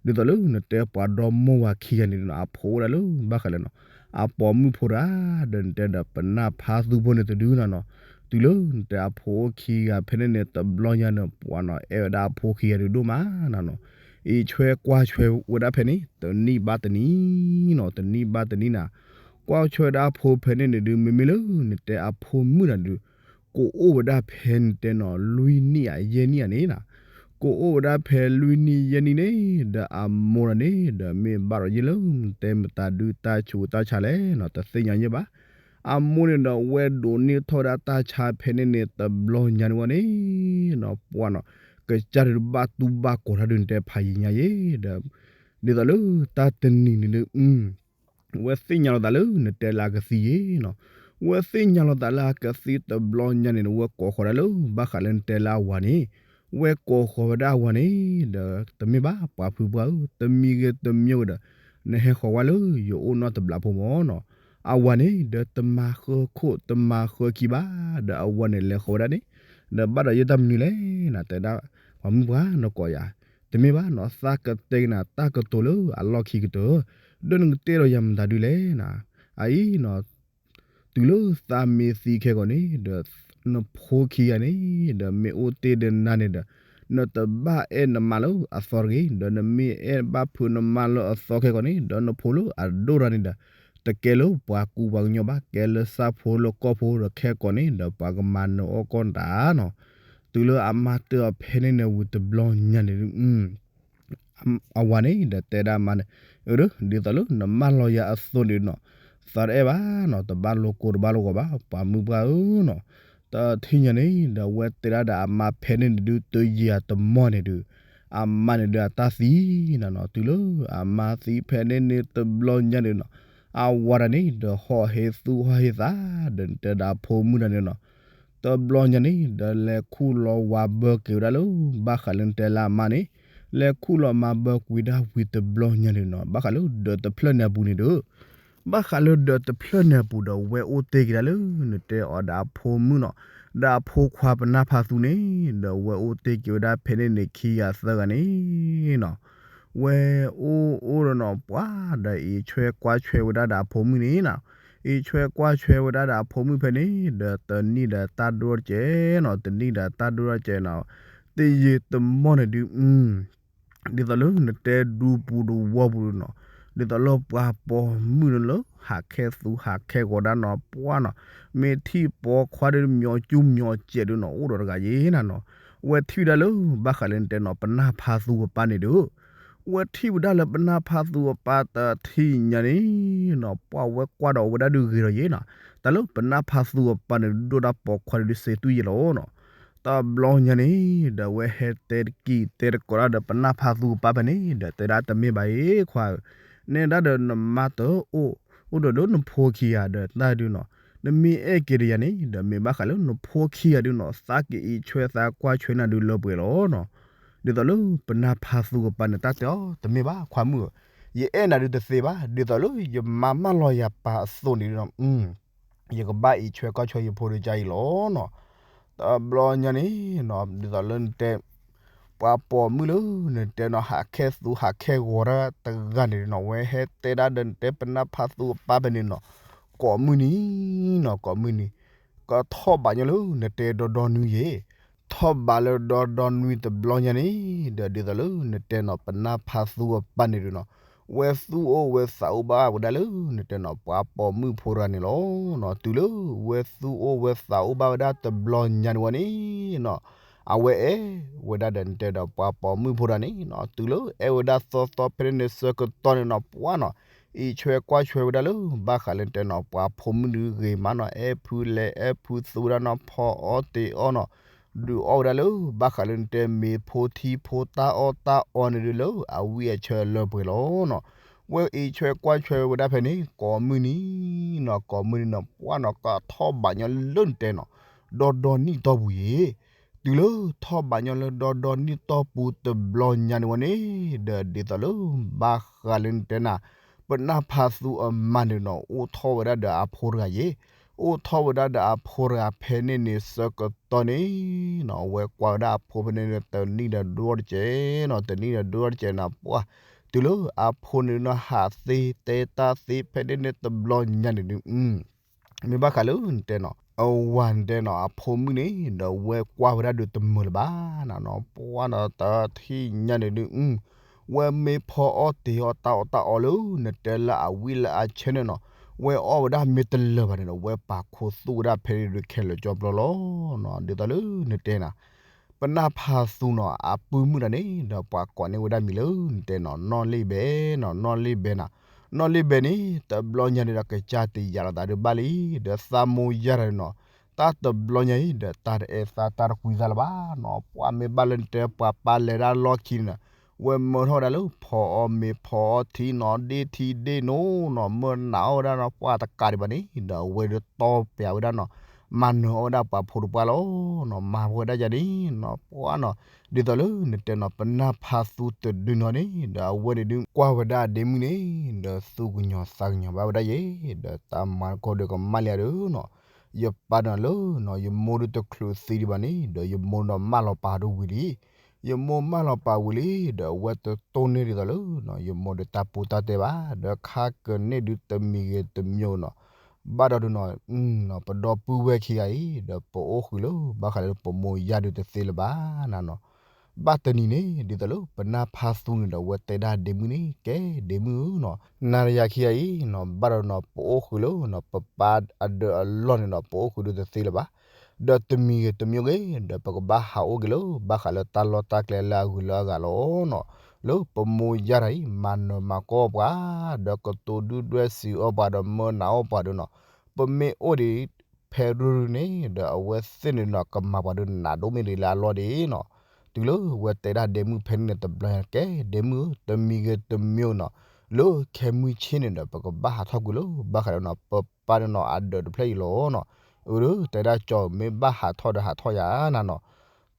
ဒ်သိးလၢနတဲပှၤဒီမိၢ်ဝၤခံဂၤန့ၣ်နီၤ အဖိအိၣ်ဒၣ်လၢ ဘၣ်ဃးလၢနီၤ အပိာ်မုၣ်ဖိတဂၤ ဒီးနတဲဒီးပနၢ်ဖါသူဖိန့ၣ်တဒုနီၤနီၤ. တုၤလၢနတဲအဖိအိၣ်ခံဂၤဖဲန့ၣ်န့ၣ် တဘျီညါန့ၣ် ပှၤနီၤ အဲၣ်ဝဲဒၣ်အဖိခံဂၤဒုးဒိၣ်မးနီၤနီၤ. အံၤဆွဲကွၢ်ဆွဲဝဲဒၣ်ဖဲန့ၣ် တနံၣ်ဘၣ်တနံၣ်နီၤ တနံၣ်ဘၣ်တနံၣ်နီၤ ကွၢ်ဆွဲဝဲဒၣ်အဖိဖဲန့ၣ်န့ၣ်ဒုး မ့မ့ၢ်လၢနတဲအဖိမုၣ်တဂၤဒုး ကအိၣ်ဝဲဒၣ်ဖဲနတဲနီၤ လွံၢ်နံၣ်ဧါ ယဲၢ်နံၣ်ဧါန့ၣ်နီၤ. ကအိၣ်ဝဲဒၣ်ဖဲလွံၢ်နံၣ်ယဲၢ်နံၣ်န့ၣ် ဒီးအမိၢ်တဂၤန့ၣ် ဒီးမ့ၢ်ဘၣ်ဒီးယဲၢ်လၢ တဲမတၤဒုးတၢ်ဆူးတၢ်ဆါလဲၣ်နီၤ တသ့ၣ်ညါယဲၢ်ဘၣ်. အမိၢ်န့ၣ်ဒီး ဝဲဒိးန့ၢ်ထီၣ်ဝဲဒၣ်တၢ်ဆါဖဲန့ၣ်န့ၣ် တဘျီညါန့ၣ်ဝဲန့ၣ်နီၤ ပှၤနီၤ ကစၢ်ဒုးဘၣ်တူၢ်ဘၣ်ကီၤတၢ်ဒုးနတဲဖးယံၤညါယဲၢ်ဒီး ဒ်သိးလၢတၢ်တနံၤန့ၣ်ဒုး ဝဲသ့ၣ်ညါလီၤသးလၢနတဲလၢအကသံယဲၢ်နီၤ. ဝဲသ့ၣ်ညါလီၤသးလၢအကသံတဘျီညါန့ၣ် ဝဲကိးဃီၤဒၣ်လၢ ဘၣ်ဃးလၢနတဲလၢအဝၤန့ၣ် ဝဲကိးဃီၤဝဲဒၣ်အဝၤန့ၣ် ဒီးတမ့ၢ်ဘၣ်ပှၤဖုပှၢ်ဧၢ တမံၤဂ့ၤတမံၤဂ့ၤဒီး နဟဲဃီၤဝဲလၢယအိၣ်နီၢ်တဘျီဖိမၢ်နီၤ. အဝၤန့ၣ် ဒီးတမၤဃၢခိၣ်တမၤဃၢခံဘၣ် ဒီးအဝၤန့ၣ်လဲၤဃီၤဝဲဒၣ်န့ၣ် ဒီးဘၣ်ဒီးယဲၢ်တၢ်မနုၤလဲၣ်နၤ တဲဒၣ် ပှၤမုၣ်ပှၢ်နကိးယၤ တမ့ၢ်ဘၣ်နီၤ သးကတဲက့ၤနၤတၢ်ကတိၤလၢအလီၢ်ခံကတၢၢ် ဒီးနကတဲဒီးယၤမတၤဒုးလဲၣ်နၤ. အအံၤနီၤ တုၤလၢသးမ့ၢ်သံခဲကီးန့ၣ် ဒီးနဖိခံဂၤန့ၣ် ဒီးမ့ၢ်အိၣ်တ့ၢ်ဒီးနၤန့ၣ်ဒီး နတဘၣ်အဲၣ်နမါလၢအသီတဂ့ၤ ဒီးနမ့ၢ်အဲၣ်ဘၣ်ဖုးနမါလၢအသီခဲကီးန့ၣ် ဒီးနဖိလၢအဒိၣ်တၢ်န့ၣ်ဒီး တကဲလၢပှၤကူပှၤကညီဘၣ် ကဲလၢဆၣ်ဖိလၢကီၢ်ဖိဒီးခဲကီးန့ၣ် ဒီးပှၤကမၤနၢၤအီၣ်ကီၢ်နတၢ်နီၤ. တုၤလၢအမါတဲအီၤဖဲန့ၣ်န့ၣ်ဝံၤတဘျီညါန့ၣ် အဝၤန့ၣ်ဒီးတဲဒၣ်အမါန့ၣ် အၢ ဒ်သိးလၢနမါလီၤယၤအသိးန့ၣ်နီၤ သးတအဲၣ်ဘၣ်နီၤ တဘၣ်လိာ်ကိးတဘၣ်လိာ်ဂီၤဘၣ် ပှၤမုၣ်ပှၢ်ဧၢနီၤ. တထံၣ်ညါန့ၣ်ဒီး ဝဲတဲဒၣ်ဒီးအမါဖဲန့ၣ်န့ၣ်ဒုး တယံာ်တမီၢ်န့ၣ်ဒုး အမါန့ၣ်ဒီးအတၢ်သံနၤနီၤ. တုၤလၢအမါသံဖဲန့ၣ်န့ၣ်တဘျီညါန့ၣ်နီၤ အဝၤတဂၤန့ၣ်ဒီးဟီၣ်ဟ့သူၣ်ဟီၣ်ဟ့သး ဒီးနတဲဒၣ်အဖိမုၣ်တဂၤန့ၣ်နီၤ တဘျီညါန့ၣ် ဒီးလဲၤခူၣ်လီၤဝၤဘၢက့ၤဝဲဒၣ်လၢ ဘၣ်ဃးလၢနတဲလၢအမါန့ၣ် လဲၤခူၣ်လီၤမၤဘၢကွံာ်ဒၣ်ဝံၤတဘျီညါန့ၣ်နီၤ ဘၣ်ဃးလၢဒၢးတဖျၢၣ်န့ၣ်အပူၤန့ၣ်ဒီး ဘၣ်ဃးလၢဒၢးတဖျၢၣ်န့ၣ်အပူၤဒီး ဝဲအိၣ်တ့ၢ်က့ၤဒၣ်လၢ နတဲအီၤဒီးအဖိမုၣ်နီၤ ဒီးအဖိခွါပနၢ်ဖးသူန့ၣ် ဒီးဝဲအိၣ်တ့ၢ်က့ၤဝဲဒၣ်ဖဲန့ၣ်န့ၣ် ခံဂၤသၢဂၤန့ၣ်နီၤ ဝဲအိၣ်အိၣ်ဒီးနီၤ ပှၤဒီးအံးဆွဲကွၢ်ဆွဲဝဲဒၣ်ဒီးအဖိမုၣ်န့ၣ်နီၤ အံးဆွဲကွၢ်ဆွဲဝဲဒၣ်ဒီးအဖိမုၣ်ဖဲန့ၣ် ဒီးတနံၣ်ဒီးတၢ်ဒိၣ်တကဲးနီၤ တနံၣ်ဒီးတၢ်ဒိၣ်တကဲးနီၤ တယံာ်တမီၢ်န့ၣ်ဒုး ဒ်သိးလၢနတဲဒူပူၤတဝီပူၤနီၤ ဒ်သိးလၢပှၤပိာ်မုၣ်န့ၣ်လၢ ဟးခဲသူဟးခဲဂီၤဒၣ်နီၤ ပှၤနီၤ မ့ၢ်ထံၣ်ပိာ်ခွါဒုး မၠီၤကၠူမၠီၤစဲးဒုးနီၤ အိၣ်ဒီးတဂၤယ့ၣ်နၤနီၤ ဝဲထံၣ်ဝဲဒၣ်လၢ ဘၣ်ဃးလၢနတဲနီၤ ပနၢ်ဖးသူအပၢ်န့ၣ်ဒုး ဝဲထံၣ်ဝဲဒၣ်လၢပနၢ်ဖးသူအပၢ်တထံၣ်ညါန့ၣ်နီၤ ပှၤဝဲကွၢ်ဒီးဝဲဒၣ်ဒုးဂ့ၤဒီးယ့ၣ်နီၤ တၢ်လၢပနၢ်ဖးသူအပၢ်န့ၣ် ဒိၣ်တၢ်ပိာ်ခွါဒုးစ့တူၢ်ယဲၢ်လီၤနီၤ တဘျီညါန့ၣ် ဒီးဝဲဟဲတဲတကံၢ်တဲတကိးဒၣ်ဒီးပနၢ်ဖးသူအပၢ်ဖဲန့ၣ် ဒီးတဲဒၣ်တမ့ၢ်ဘၣ်အံၤခွါဧၢ နဲဒၣ်ဒီးနမါတအိၣ် အိၣ်ဒီးလၢနဖိခံဂၤဒီးတၢ်ဒုးနီၤ နမ့ၢ်အဲၣ်က့ၤဒီးယၤန့ၣ် ဒီးမ့ၢ်ဘၣ်ဃးလၢနဖိခံဂၤဒုးနီၤ သးကအံးဆွဲသးကွၢ်ဆွဲနၤဒုးလၢပှဲၤလီၤနီၤ ဒ်သိးလၢပနၢ်ဖးသူအပၢ်န့ၣ် တၢ်တဲအီၤ တမ့ၢ်ဘၣ်ခွါမုၣ်ဧၢ ယအဲၣ်နၤဒုးတသ့ဘၣ် ဒ်သိးလၢယမါမၢလီၤယၤပၢ်အသိးန့ၣ်ဒုးနီၤ ယကဘၣ်အံးဆွဲကွၢ်ဆွဲယဖိဒုးကါအံၤလီၤနီၤ တဘျီညါန့ၣ်နီၤ ဒ်သိးလၢနတဲ ပှၤပိာ်မုၣ်လၢနတဲနီၤ ဟးခဲသူဟးခဲဂီၤတၢ်တဂၤန့ၣ်နီၤ ဝဲဟဲတဲဒၣ်ဒီးနတဲ ပနၢ်ဖးသူအပၢ်ဖဲန့ၣ်နီၤ ကိးမုၢ်နံၤနီၤ ကိးမုၢ်နံၤ ကထီၣ်ဘးညီလၢနတဲဒီဒီနွံယ့ၣ် ထီၣ်ဘးလၢဒီဒီနွံတဘျီညါန့ၣ် ဒီးဒ်သိးလၢနတဲနီၤ ပနၢ်ဖးသူအပၢ်န့ၣ်ဒုးနီၤ, ဝဲသူၣ်အိၣ်ဝဲသးအိၣ်ဘၣ်ဝဲဒၣ်လၢ နတဲနီၤ ပှၤပိာ်မုၣ်ဖိတဂၤန့ၣ်လီၤ. တုၤလၢဝဲသူၣ်အိၣ်ဝဲသးအိၣ်ဘၣ်ဝဲဒၣ်တဘျီညါန့ၣ်ဝဲန့ၣ်နီၤ, အဝဲအဲၣ်ဝဲဒၣ်ဒီးနတဲဒီးပှၤပိာ်မုၣ်ဖိတဂၤန့ၣ်နီၤ, တုၤလၢအဲၣ်ဝဲဒၣ်သီသီဖဲန့ၣ်န့ၣ်ဆၢကတီၢ်န့ၣ်နီၤ ပှၤနီၤ အံးဆွဲကွၢ်ဆွဲဝဲဒၣ်လၢ ဘၣ်ဃးလၢနတဲနီၤ ပှၤဖိမုၣ်ဒုးဂ့ၤမးနီၤ အဲၣ်ဖုလဲၤအဲၣ်ဖုသူဝဲဒၣ်နီၤ ဖီအီၣ်တ့ၤအီၣ်နီၤ ဒုးအီၣ်ဝဲဒၣ်လၢ ဘၣ်ဃးလၢနတဲမ့ၤဖိထံဖိတၢ်အီၣ်တၢ်အီန့ၣ်ဒုးလၢ အဝံၣ်အဆၢလၢပှဲၤလီၤနီၤ. ဝဲအံးဆွဲကွၢ်ဆွဲဝဲဒၣ်ဖဲန့ၣ် ကိးမုၢ်နံၤနီၤ ကိးမုၢ်နံၤနီၤ ပှၤနီၤ ကထီၣ်ဘးညီလၢနတဲနီၤ ဒီဒီနံၣ်တီၢ်ပူၤယ့ၣ် တုၤလၢထီၣ်ဘးညီလၢဒီဒီနံၣ်တီၢ်ပူၤတဘျီညါန့ၣ်ဝဲန့ၣ် ဒီးဒ်သိးလၢ ဘၣ်ဃးလၢနတဲနၤ ပနၢ်ဖးသူအမါန့ၣ်နီၤ အိၣ်ထီၣ်ဝဲဒၣ်ဒီးအဖိတဂၤယ့ၣ်, အိၣ်ထီၣ်ဝဲဒၣ်ဒီးအဖိတဂၤဖဲန့ၣ်န့ၣ်ဆၢကတီၢ်န့ၣ် ဝဲကွၢ်ဝဲဒၣ်အဖိဖဲန့ၣ်န့ၣ် တနံၣ်ဒီးဒိၣ်တကဲးနီၤ တနံၣ်ဒီးဒိၣ်တကဲးနီၤ ပှၤ တုၤလၢအဖိန့ၣ်နီၤ ဟးသ့တဲတၢ်သ့ဖဲန့ၣ်န့ၣ်တဘျီညါန့ၣ်ဒုး မ့ၢ်ဘၣ်ဃးလၢနတဲနီၤ အဝၤနတဲနီၤ အဖိမုၣ်န့ၣ် ဒီးဝဲကွၢ်ဝဲဒၣ်ဒုးတမုာ်လၢၤဘၣ်နၤနီၤ ပှၤနီၤ တထံၣ်ညါန့ၣ်ဒုး ဝဲမ့ၢ်ဖီအီၣ်တ့ၤအီၣ်တၢ်အီၣ်တၢ်အီလၢ နတဲလၢအဝံၣ်လၢအဆၢန့ၣ်နီၤ ဝဲအီၣ်ဝဲဒၣ်မ့ၢ်တလၢာ်ဘၣ်န့ၣ်ဒီး ဝဲပာ်ခူသူၣ်ဝဲဒၣ်ဖဲန့ၣ်ဒုးခဲလၢာ်ကၠီပျီလီၤနီၤ ဒ်သိးလၢနတဲနၤ ပနၢ်ဖးသူနီၤ အပုၢ်မုၣ်တဂၤန့ၣ် ဒီးပှၤကိးန့ၢ်ဝဲဒၣ်မံၤလၢနတဲနီၤ နီၢ်လ့ၣ်ဘဲနီၤ နီၢ်လ့ၣ်ဘဲနၤ နီၢ်လ့ၣ်ဘဲန့ၣ် တဘျီညါန့ၣ်ဒီး ကစၢ်တယာ်လီၤသးဒုးဘၣ်လံ ဒီးသးမိၢ်ယၢ်တဂၤန့ၣ်နီၤ တၢ်တဘျီညါအံၤ ဒီးတၢ်တအဲၣ်သးတၢ်တကွံသးလၢၤဘၣ်နီၤ ပှၤမ့ၢ်ဘၣ်လၢနတဲပှၤပၢ်လဲၤဒၣ်လီၢ်ခံန့ၣ်နီၤ ဝဲမၢထီၣ်ဝဲဒၣ်လၢ ဖီအီၣ်မ့ၤဖီအီၣ်ထံနီၤ ဒ့ထံဒ့နိနီၤ မၢနးအီၣ်ဝဲဒၣ်နီၤ ပှၤတကးဒံးဘၣ်န့ၣ် ဒီးအဝဲဒုးတီၢ်ပျးဝဲဒၣ်နီၤ မၤနၢၤအီၣ်ဝဲဒၣ်ပှၤဖိတပှၢ်လီၤနီၤ မၤဝဲဒၣ်ယၤန့ၣ်နီၤ ပှၤနီၤ ဒ်သိးလၢနတဲနီၤ ပနၢ်ဖးသူတဒုနီၤန့ၣ် ဒီးအဝဲန့ၣ်ဒုးကွၢ်ဝဲဒၣ်အဒ့မုၣ်န့ၣ် ဒီးသူၣ်ကညီၤသးကညီၤဘၣ်ဝဲဒၣ်ယဲ ဒီးတၢ်မၤတခီဒီးကမၣ်လံဧါဒုးနီၤ ယပၢ်ဒီးလၢနီၤ ယမိၢ်ဒုးတချုးသံဒံးဘၣ်န့ၣ် ဒီးယမိၢ်ဒီးမၢလီၤပာ်ဒိၣ်ဝံၤလံ ယမိၢ်မၢလီၤပာ်ဝံၤလံ ဒီးအဝဲတတိၢ်န့ၢ်ဒ်သိးလၢနီၤ ယမိၢ်ဒုးတၢ်ပူတၢ်တဲဘၣ် ဒီးခါကန့ၢ်ဒုးတမံၤဂ့ၤတမံၤနီၤ ဘၣ်ဒီးဒုးနီၤ ပဒီပုၢ်ဝဲၢ်ခံဂၤအံၤ ဒီးပအိၣ်ဃုာ်လၢ ဘၣ်ဃးလၢပမိၢ်ယၢ်ဒုးတသ့လၢၤဘၣ်နၤနီၤ ဘၣ်တနံၤန့ၣ် ဒ်သိးလၢပနၢ်ဖးသူန့ၣ်ဒီး အဝဲတဲဒၣ်ဒ့မုၣ်န့ၣ် ကဲဒ့မုၣ်ဧၢနီၤ နၤဒီးယၤခံဂၤအံၤနီၤ ဘၣ်ဒီးနီၤ ပအိၣ်ဃုာ်လၢနီၤ ပပၢ်အဒၢးအလီၢ်န့ၣ်ဒီး ပအိၣ်ဃုာ်ဒုးတသ့လၢၤဘၣ် ဒီးတမံၤဂ့ၤတမံၤဂ့ၤ ဒီးပကဘၣ်ဟးအိၣ်က့ၤလၢ ဘၣ်ဃးလၢတၢ်လီၢ်တၢ်ကျဲလၢအဂုၤလၢအဂၤလီၤနီၤ လၢပမိၢ်ယၢ်တဂၤအံၤ မၤနၢၤမၤကီၢ်ပှၤ ဒီးကတိၤဒုၣ်ဒွဲၣ်စံးအီၣ်ပှၤဒီးမၢနးအီၣ်ပှၤဒုးနီၤ ပမ့ၢ်အိၣ်ဒံး ဖဲရုၢ်ရုၢ်န့ၣ် ဒီးအဝဲသ့ၣ်န့ၣ်နီၤ ကမၤပှၤဒုးနးဒိၣ်မ့ၢ်ဒ်လၢအလီၢ်ဒံးနီၤ တုၤလၢဝဲတဲဒၣ်ဒ့မုၣ်ဖဲန့ၣ်န့ၣ် တဘျီညါ ကဲဒ့မုၣ်ဧၢ တမံၤဂ့ၤတမံၤနီၤ လၢခဲမုၢ်ဆ့ၣ်န့ၣ်ဒီး ပကဘၣ်ဟးထီၣ်ကွံာ်လၢ ဘၣ်ဃးဒီးနီၤ ပပၢ်န့ၣ်နီၤ အဒၢးတဖျၢၣ်အံၤလီၤနီၤ အၢ တဲဒၣ်ကၠီ မ့ၢ်ဘၣ်ဟးထီၣ်ဒီးဟးထီၣ်ယၤနၤနီၤ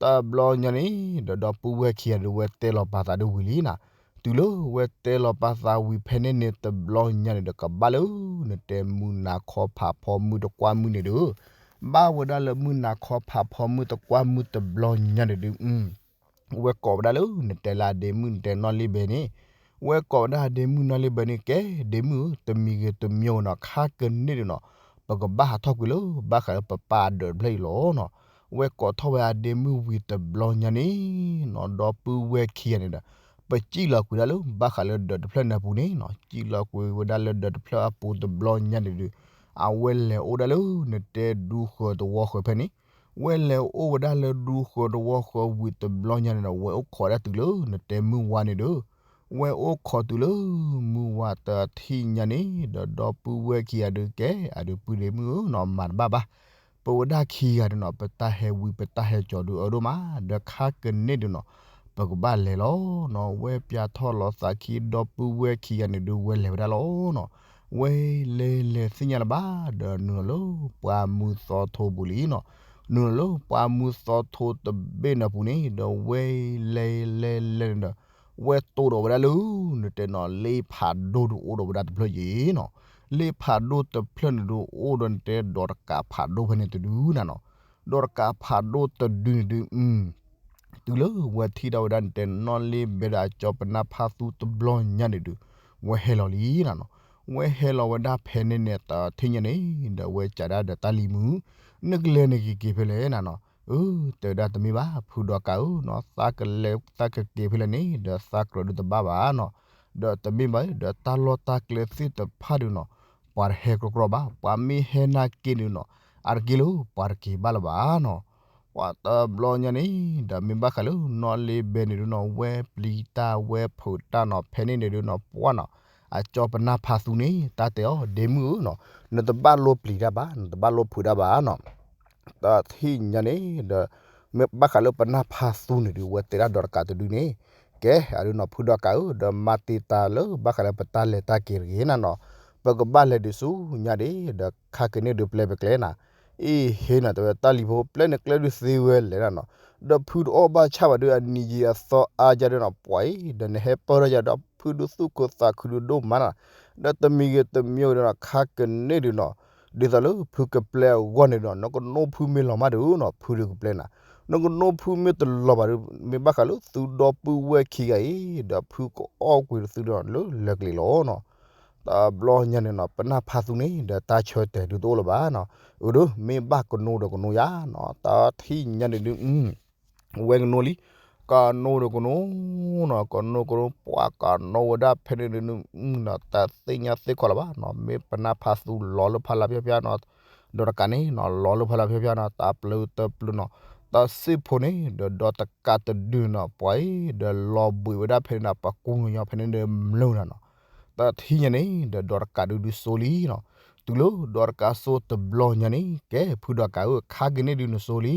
တဘျီညါန့ၣ် ဒီးဒီပုၢ်ဝဲၢ်ခံဂၤဒုး ဝဲတဲလီၤပာ်သးဒုးဝံၤလံနၤ တုၤလၢဝဲတဲလီၤပာ်သးဝံၤဖဲန့ၣ်န့ၣ် တဘျီညါန့ၣ်ဒီး ကဘၣ်လၢ နတဲမုၢ်နၤခီဖးဖီမုၢ်တကွၢ်မုၢ်န့ၣ်ဒီး ဘၣ်ဝဲဒၣ်လၢမုၢ်နၤခီဖးဖီမုၢ်တကွၢ်မုၢ်တဘျီညါန့ၣ်ဒုး ဝဲကိးဝဲဒၣ်လၢ နတဲလၢအဒ့မုၣ် နတဲနီၢ်လ့ၣ်ဘဲန့ၣ် ဝဲကိးဝဲဒၣ်အဒ့မုၣ်နီၢ်လ့ၣ်ဘဲန့ၣ် ကဲဒ့မုၣ်ဧၢ တမံၤဂ့ၤတမံၤနီၤ ခါကန့ၢ်ဒုးနီၤ ပကဘၣ်ဟးထီၣ်ကွံာ်လၢ ဘၣ်ဃးလၢပပၢ်အဒၢးတဖျၢၣ်အံၤလီၤနီၤ ဝဲကိးထီၣ်ဝဲအဒ့မုၣ်ဝံၤတဘျီညါန့ၣ်နီၤ ဒီပုၢ်ဝဲၢ်ခံဂၤန့ၣ်ဒီး ပစံၣ်လီၤကွံာ်ဒၣ်လၢ ဘၣ်ဃးလၢဒၢးတဖျၢၣ်န့ၣ်အပူၤန့ၣ်နီၤ စံၣ်လီၤကွံာ်ဝဲဒၣ်လၢဒၢးတဖျၢၣ်အပူၤတဘျီညါန့ၣ်ဒီး အဝဲလဲၤအိၣ်ဒၣ်လၢ နတဲဒူဃၢၤသဝီဃၢၤဖဲန့ၣ် ဝဲလဲၤအိၣ်ဝဲဒၣ်လၢဒူဃၢၤသဝီဃၢၤဝံၤတဘျီညါန့ၣ်ဒီး ဝဲအိၣ်ခိးဒၣ်တုၤလၢ နတဲမုၢ်ဝါန့ၣ်ဒီး ဝဲအိၣ်ခိးတုၤလၢ မုၢ်ဝါတထံၣ်ညါန့ၣ်ဒီး ဒီပုၢ်ဝဲၢ်ခံဂၤဒုး ကဲ အဒုးပုၢ်ဒ့မုၣ်ဧၢနီၤ မၤတဘၣ်ဘၣ် ပဝဲဒၣ်ခံဂၤဒုးနီၤ ပတၢ်ဟဲဝံၤပတၢ်ဟဲကၠီၤဒုးအၢဒိၣ်မး ဒီးခါကန့ၢ်ဒုးနီၤ ပကဘၣ်လဲၤလီၤနီၤ ဝဲပၠးထီၣ်လီၤသးခံ ဒီပုၢ်ဝဲၢ်ခံဂၤန့ၣ်ဒုး ဝဲလဲၤဝဲဒၣ်လီၤနီၤ ဝဲလဲၤလဲၤသ့ၣ်ညါလၢၤဘၣ် ဒီးနုာ်လီၤလၢပှၢ်မုၢ်သီထိပူၤလံနီၤ နုာ်လီၤလၢပှၢ်မုၢ်သီထိတဘ့ၣ်န့ၣ်အပူၤန့ၣ် ဒီးဝဲလဲၤလဲၤလဲၤန့ၣ်ဒီး ဝဲတိၢ်ဒီးဝဲဒၣ်လၢ နတဲနီၤ လ့ဖးဒိၣ်ဒုးအိၣ်ဒီးဝဲဒၣ်တဖျၢၣ်ယ့ၤနီၤ လ့ဖးဒိၣ်တဖျၢၣ်န့ၣ်ဒုးအိၣ်ဒီးနတဲဒီးတကးဖးဒိၣ်ဖဲန့ၣ်တဒုနၤနီၤ ဒီးတကးဖးဒိၣ်တဒုန့ၣ်ဒုး တုၤလၢဝဲထံၣ်ဒၣ်ဝဲဒၣ်နတဲနီၢ်လ့ၣ်ဘဲဒီး အကၠီပနၢ်ဖးသူတဘျီညါန့ၣ်ဒုး ဝဲဟဲလီၤလံနၤနီၤ ဝဲဟဲလီၤဝဲဒၣ်ဖဲန့ၣ်န့ၣ်တထံၣ်ညါန့ၣ် ဒီးဝဲစံးဒၣ်ဒီးတၢ်လံၤမုၣ် နကလဲၤနက့ၤက့ၤဖဲလဲၣ်နၤနီၤ အၢ တဲဝဲဒၣ်တမ့ၢ်ဘၣ် ဖုဒီးကးဧၢနီၤ, သးကလဲၤသးကက့ၤဖဲလဲၣ်န့ၣ် ဒီးသးကြၢးဒုးတဘၣ်ဘၣ်နီၤ, ဒီးတမ့ၢ်ဘၣ်ဒီးတၢ်လီၢ်တၢ်ကျဲသ့ၣ်တဖၣ်ဒုးနီၤ, ပှၤတဟဲကြီကြီဘၣ်, ပှၤမ့ၢ်ဟဲနာ်က့န့ၣ်နီၤ, အါတက့ၢ်လၢပှၤတက့ၤဘၣ်လၢၤဘၣ်နီၤ. ပှၤတဘျီညါန့ၣ် ဒီးမ့ၢ်ဘၣ်ဃးလၢနီၢ်လ့ဘဲန့ၣ်ဒုးနီၤ ဝဲပျံၤတၢ်ဝဲဖုးတၢ်နီၤ, ဖဲန့ၣ်န့ၣ်ဒုးနီၤ ပှၢ်နီၤ, အကၠီပနၢ်ဖးသူန့ၣ် တၢ်တဲအီၤ ဒ့မုၣ်ဧၢနီၤ, နတဘၣ်လိပျံၤတၢ်ဘၣ်, နတဘၣ်လိဖုးတၢ်ဘၣ်နီၤ. တထံၣ်ညါန့ၣ်ဒီး မ့ၢ်ဘၣ်ဃးလၢပနၢ်ဖးသူန့ၣ်ဒုး ဝဲတဲဒၣ်ဒီးတကးတဒုန့ၣ်, ကဲ အဒုးနီၤ ဖုဒီးကးဧၢ, ဒီးမၤတံာ်တာ်လၢဘၣ်ဃးလၢပတၢ်လဲၤတၢ်က့ၤတဂ့ၤနၤနီၤ, ပကဘၣ်လဲၤဒုးဆူညါဒ့ၣ် ဒီးခါကန့ၢ်ဒုးပျဲပကျဲနၤ, အ့ၣ် ဟ့ၣ်နီၤ တဲဝဲ တၢ်လံၤဖိ ပျဲနကျဲဒုးသ့ဝဲလဲၣ်နၤနီၤ, ဒီးဖုတအီၣ်ဘၣ်ဆၣ်ဘၣ်ဒီး အနံၤယံာ်အသီအါယါဒုးနီၤ ပှၤအံၤ ဒီးနဟဲပၢၢ်ထီၣ်ယၤဒီး ဖုဒုးသူၣ်ခုသးခုဒုးဒိၣ်မးနၤ, ဒီးတမံၤဂ့ၤတမံၤဂ့ၤဒီးနီၤ ခါကန့ၢ်ဒုးနီၤ, ဒ်သိးလၢဖုကပျဲအဂီၢ်န့ၣ်ဒီး နကနိဖုမ့ၢ်လီၤမးဒုးနီၤ ဖုဒုးကပျဲနၤ, နကနိဖုမ့ၢ်တလီၤဘၣ်ဒီး မ့ၢ်ဘၣ်ဃးလၢသုဒီပုၢ်ဝဲၢ်ခံဂၤအံၤ ဒီးဖုကအီၣ်ကွံာ်သုဒီးလၢလၢာ်ကျံၤလီၤနီၤ. တဘျီညါန့ၣ်နီၤ ပနၢ်ဖးသူန့ၣ် ဒီးတၢ်ဆၢတဲာ်ဒုးတအိၣ်လၢၤဘၣ်နီၤ, အၢ ဒီးမ့ၢ်ဘၣ်ကနိဒီးကနိယါနီၤ, တထံၣ်ညါန့ၣ်ဒုး ဝဲကနိလံ, ကနိဒီးကနိနီၤ, ကနိကနိ ပှၤကနိဝဲဒၣ်ဖဲန့ၣ်ဒုး တသ့ၣ်ညါသ့ၣ်ခီလၢၤဘၣ်နီၤ, မ့ၢ်ပနၢ်ဖးသူလီၤလၢဖးလၢဖၠါဖၠါနီၤ, ဒီးတကးန့ၣ်နီၤ လီၤလၢဖးလၢဖၠါဖၠါနီၤ တၢ်ပျုၤတပျုၤနီၤ, တၢ်စံၣ်ဖိန့ၣ် ဒီးဒီးတကးတဒုနီၤ ပှၤအံၤ ဒီးလီၤဘှံးဝဲဒၣ်ဖဲန့ၣ်နီၤ ပှၤကူညီဖဲန့ၣ်ဒီးမနုၤနၤနီၤ, တထံၣ်ညါန့ၣ် ဒီးဒီးတကးဒုးဒုးစိလံနီၤ, တုၤလၢဒီးတကးစိတဘျီညါန့ၣ် ကဲ ဖုဒီးကးဧၢ ခါကန့ၢ်ဒုးနစိလံ,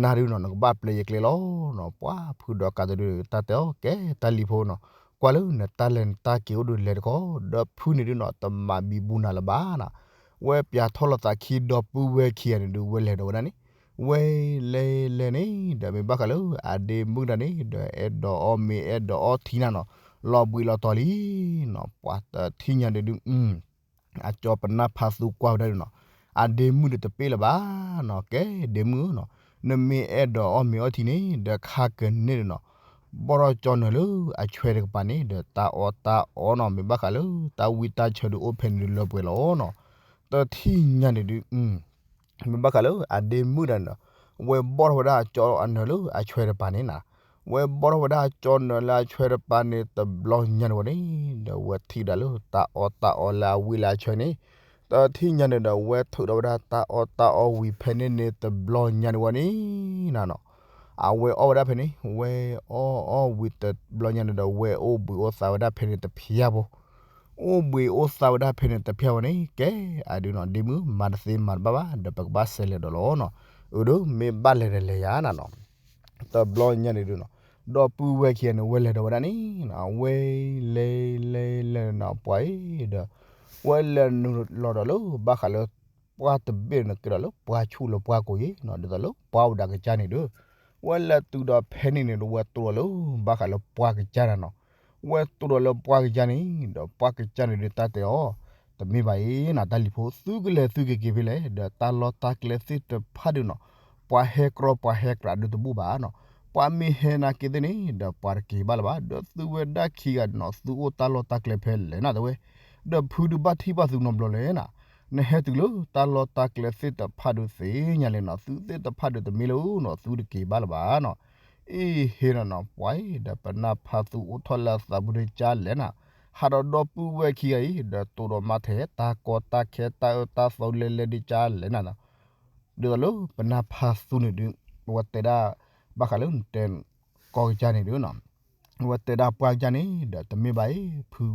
နၤဒုးနီၤ နကဘၣ်ပျဲယကျဲလီၤနီၤ, ပှၤဖုဒီးကးတဒုး တၢ်တဲအီၤ ကဲတၢ်လံၤဖိနီၤ, ကွၢ်လၢနတၢ်လဲၤနတၢ်က့ၤအိၣ်ဒုးလဲၤတခီ, ဒီးဖုန့ၣ်ဒုးနီၤ တမၤဘံဘူနၤလၢၤဘၣ်နီၤ, ဝဲပၠးထီၣ်လိာ်သးခံဒီပုၢ်ဝဲၢ်ခံဂၤန့ၣ်ဒုး ဝဲလဲၤဒီးဝဲဒၣ်န့ၣ်, ဝဲလဲၤလဲၤန့ၣ် ဒီးမ့ၢ်ဘၣ်ဃးလၢအဒ့မုၣ်တၢ်န့ၣ် ဒီးအဲၣ်ဒိးအီၣ်မ့ၤအဲၣ်ဒိးအီထံနၤနီၤ, လီၤဘှံးလီၤတီၤလံနီၤ, ပှၤတထံၣ်ညါန့ၣ်ဒုး အကၠီပနၢ်ဖးသူကွၢ်ဝဲဒၣ်ဒုးနီၤ, အဒ့မုၣ်ဒီးတပ့ၣ်လၢၤဘၣ်နီၤ, ကဲဒ့မုၣ်နီၤ, နမ့ၢ်အဲၣ်ဒိးအီၣ်မ့ၤအီထံန့ၣ် ဒီးခါကန့ၢ်ဒုးနီၤ, ဘီၣ်ထီၣ်ကၠီနၢၤလၢအဆွဲတကပၤန့ၣ် ဒီးတၢ်အီၣ်တၢ်အီနီၤ, မ့ၢ်ဘၣ်ဃးလၢတၢ်ဝံတၢ်ဆၢဒုးအိၣ်ဖဲန့ၣ်ဒုးလၢပှဲၤလီၤနီၤ, တထံၣ်ညါန့ၣ်ဒုး မ့ၢ်ဘၣ်ဃးလၢအဒ့မုၣ်တၢ်န့ၣ်ဒီး ဝဲဘီၣ်ထီၣ်ဝဲဒၣ်အကၠီအနၢၤလၢအဆွဲတကပၤန့ၣ်နီၤ, ဝဲဘီၣ်ထီၣ်ဝဲဒၣ်အကၠီနၢၤလၢအဆွဲတကပၤန့ၣ် တဘျီညါန့ၣ်ဝဲန့ၣ် ဒီးဝဲထံၣ်ဒၣ်လၢတၢ်အီၣ်တၢ်အီလၢအဝံလၢအဆွဲန့ၣ်, တထံၣ်ညါန့ၣ်ဒီး ဝဲထုးထီၣ်ဝဲဒၣ်တၢ်အီၣ်တၢ်အီဝံၤဖဲန့ၣ်န့ၣ် တဘျီညါန့ၣ်ဝဲန့ၣ်နၤနီၤ, အဝဲအီၣ်ဝဲဒၣ်ဖဲန့ၣ် ဝဲအီၣ်အီၣ်ဝံၤတဘျီညါန့ၣ်ဒီး ဝဲအိၣ်ဘှံးအိၣ်သါဝဲဒၣ်ဖဲန့ၣ်တဖျၢၣ်ဖိ အိၣ်ဘှံးအိၣ်သါဝဲဒၣ်ဖဲန့ၣ်တဖျၢၣ်ဝဲန့ၣ် ကဲအဒုးနီၤ ဒ့မုၣ် မၤတသ့မၤတဘၣ်ဘၣ် ဒီးပကဘၣ်စဲးလဲၤဒီးလီၤနီၤ, အၢဒီးမ့ၢ်ဘၣ်လဲၤဒီးလဲၤယၤနၤနီၤ, တဘျီညါန့ၣ်ဒုးနီၤ, ဒီပုၢ်ဝဲၢ်ခံဂၤန့ၣ် ဝဲလဲၤဒီးဝဲဒၣ်န့ၣ်နီၤ, ဝဲလဲၤလဲၤလဲၤနီၤ ပှၤအံၤဒီး ဝဲလဲၤနုာ်လီၤဒီးလၢဘၣ်ဃးလၢ ပှၢ်တဘ့ၣ်န့ၣ်ကဲဒီးလၢပှၢ်ဆူၣ်လၢပှၢ်ကိာ်ယ့ၣ်နီၤ, ဒ်သိးလၢပှၢ်အိၣ်ဒၣ်ကစၢ်န့ၣ်ဒီး ဝဲလဲၤတုၤဒီးဖဲန့ၣ်န့ၣ်ဒီး ဝဲတိၢ်ဒီးလၢဘၣ်ဃးလၢပှၢ်ကစၢ်နၤနီၤ, ဝဲတိၢ်ဒီးလၢပှၢ်ကစၢ်န့ၣ် ဒီးပှၢ်ကစၢ်န့ၣ်ဒုးတၢ်တဲအီၤ, တမ့ၢ်ဘၣ်အံၤနၤ တၢ်လံၤဖိ သုကလဲၤသုကက့ၤဖဲလဲၣ် ဒီးတၢ်လီၢ်တၢ်ကျဲသ့ၣ်တဖၣ်ဒုးနီၤ, ပှၤဟဲကြီပှၤဟဲကြီဒုးတဘူၣ်ဘၣ်နီၤ, ပှၤမ့ၢ်ဟဲနာ်က့သ့ၣ်န့ၣ် ဒီးပှၤတက့ၤဘၣ်လၢၤဘၣ်, ဒီးသုဝဲဒၣ်ခံဂၤနီၤ သုအိၣ်တၢ်လီၢ်တၢ်ကျဲဖဲလဲၣ်နၤတဲဝဲ ဒီးဖုဒုးဘၣ်ထံၣ်ဘၣ်သုနီတဘျီလဲၣ်နၤ, နဟဲတုၤလၢတၢ်လီၢ်တၢ်ကျဲသ့ၣ်တဖၣ်ဒုးသ့ၣ်ညါလဲၣ်နီၤ, သုသ့ၣ်တဖၣ်ဒုးတမ့ၢ်လၢနီၤ သုတက့ၤဘၣ်လၢၤဘၣ်နီၤ, အ့ၣ်ဟ့ၣ်နီၤနီၤ ပှၤအံၤ ဒီးပနၢ်ဖးသူအိၣ်ထီၣ်လၢအသးပူၤဒုးကၢ်လဲၣ်နၤ, ဟးဒီးဒီပုၢ်ဝဲၢ်ခံဂၤအံၤ ဒီးတိၢ်ဒီးမၤထဲတၢ်ကီတၢ်ခဲတၢ်အၢတၢ်သီလဲၤလဲၤဒုးကၢ်လဲၣ်နၤနီၤ, ဒ်သိးလၢပနၢ်ဖးသူန့ၣ်ဒုး ဝဲတဲဒၣ် ဘၣ်ဃးလၢနတဲ ကီၢ်ကစၢ်န့ၣ်ဒုးနီၤ, ဝဲတဲဒၣ်ပှၢ်ကစၢ်န့ၣ် ဒီးတမ့ၢ်ဘၣ်အံၤ ဖု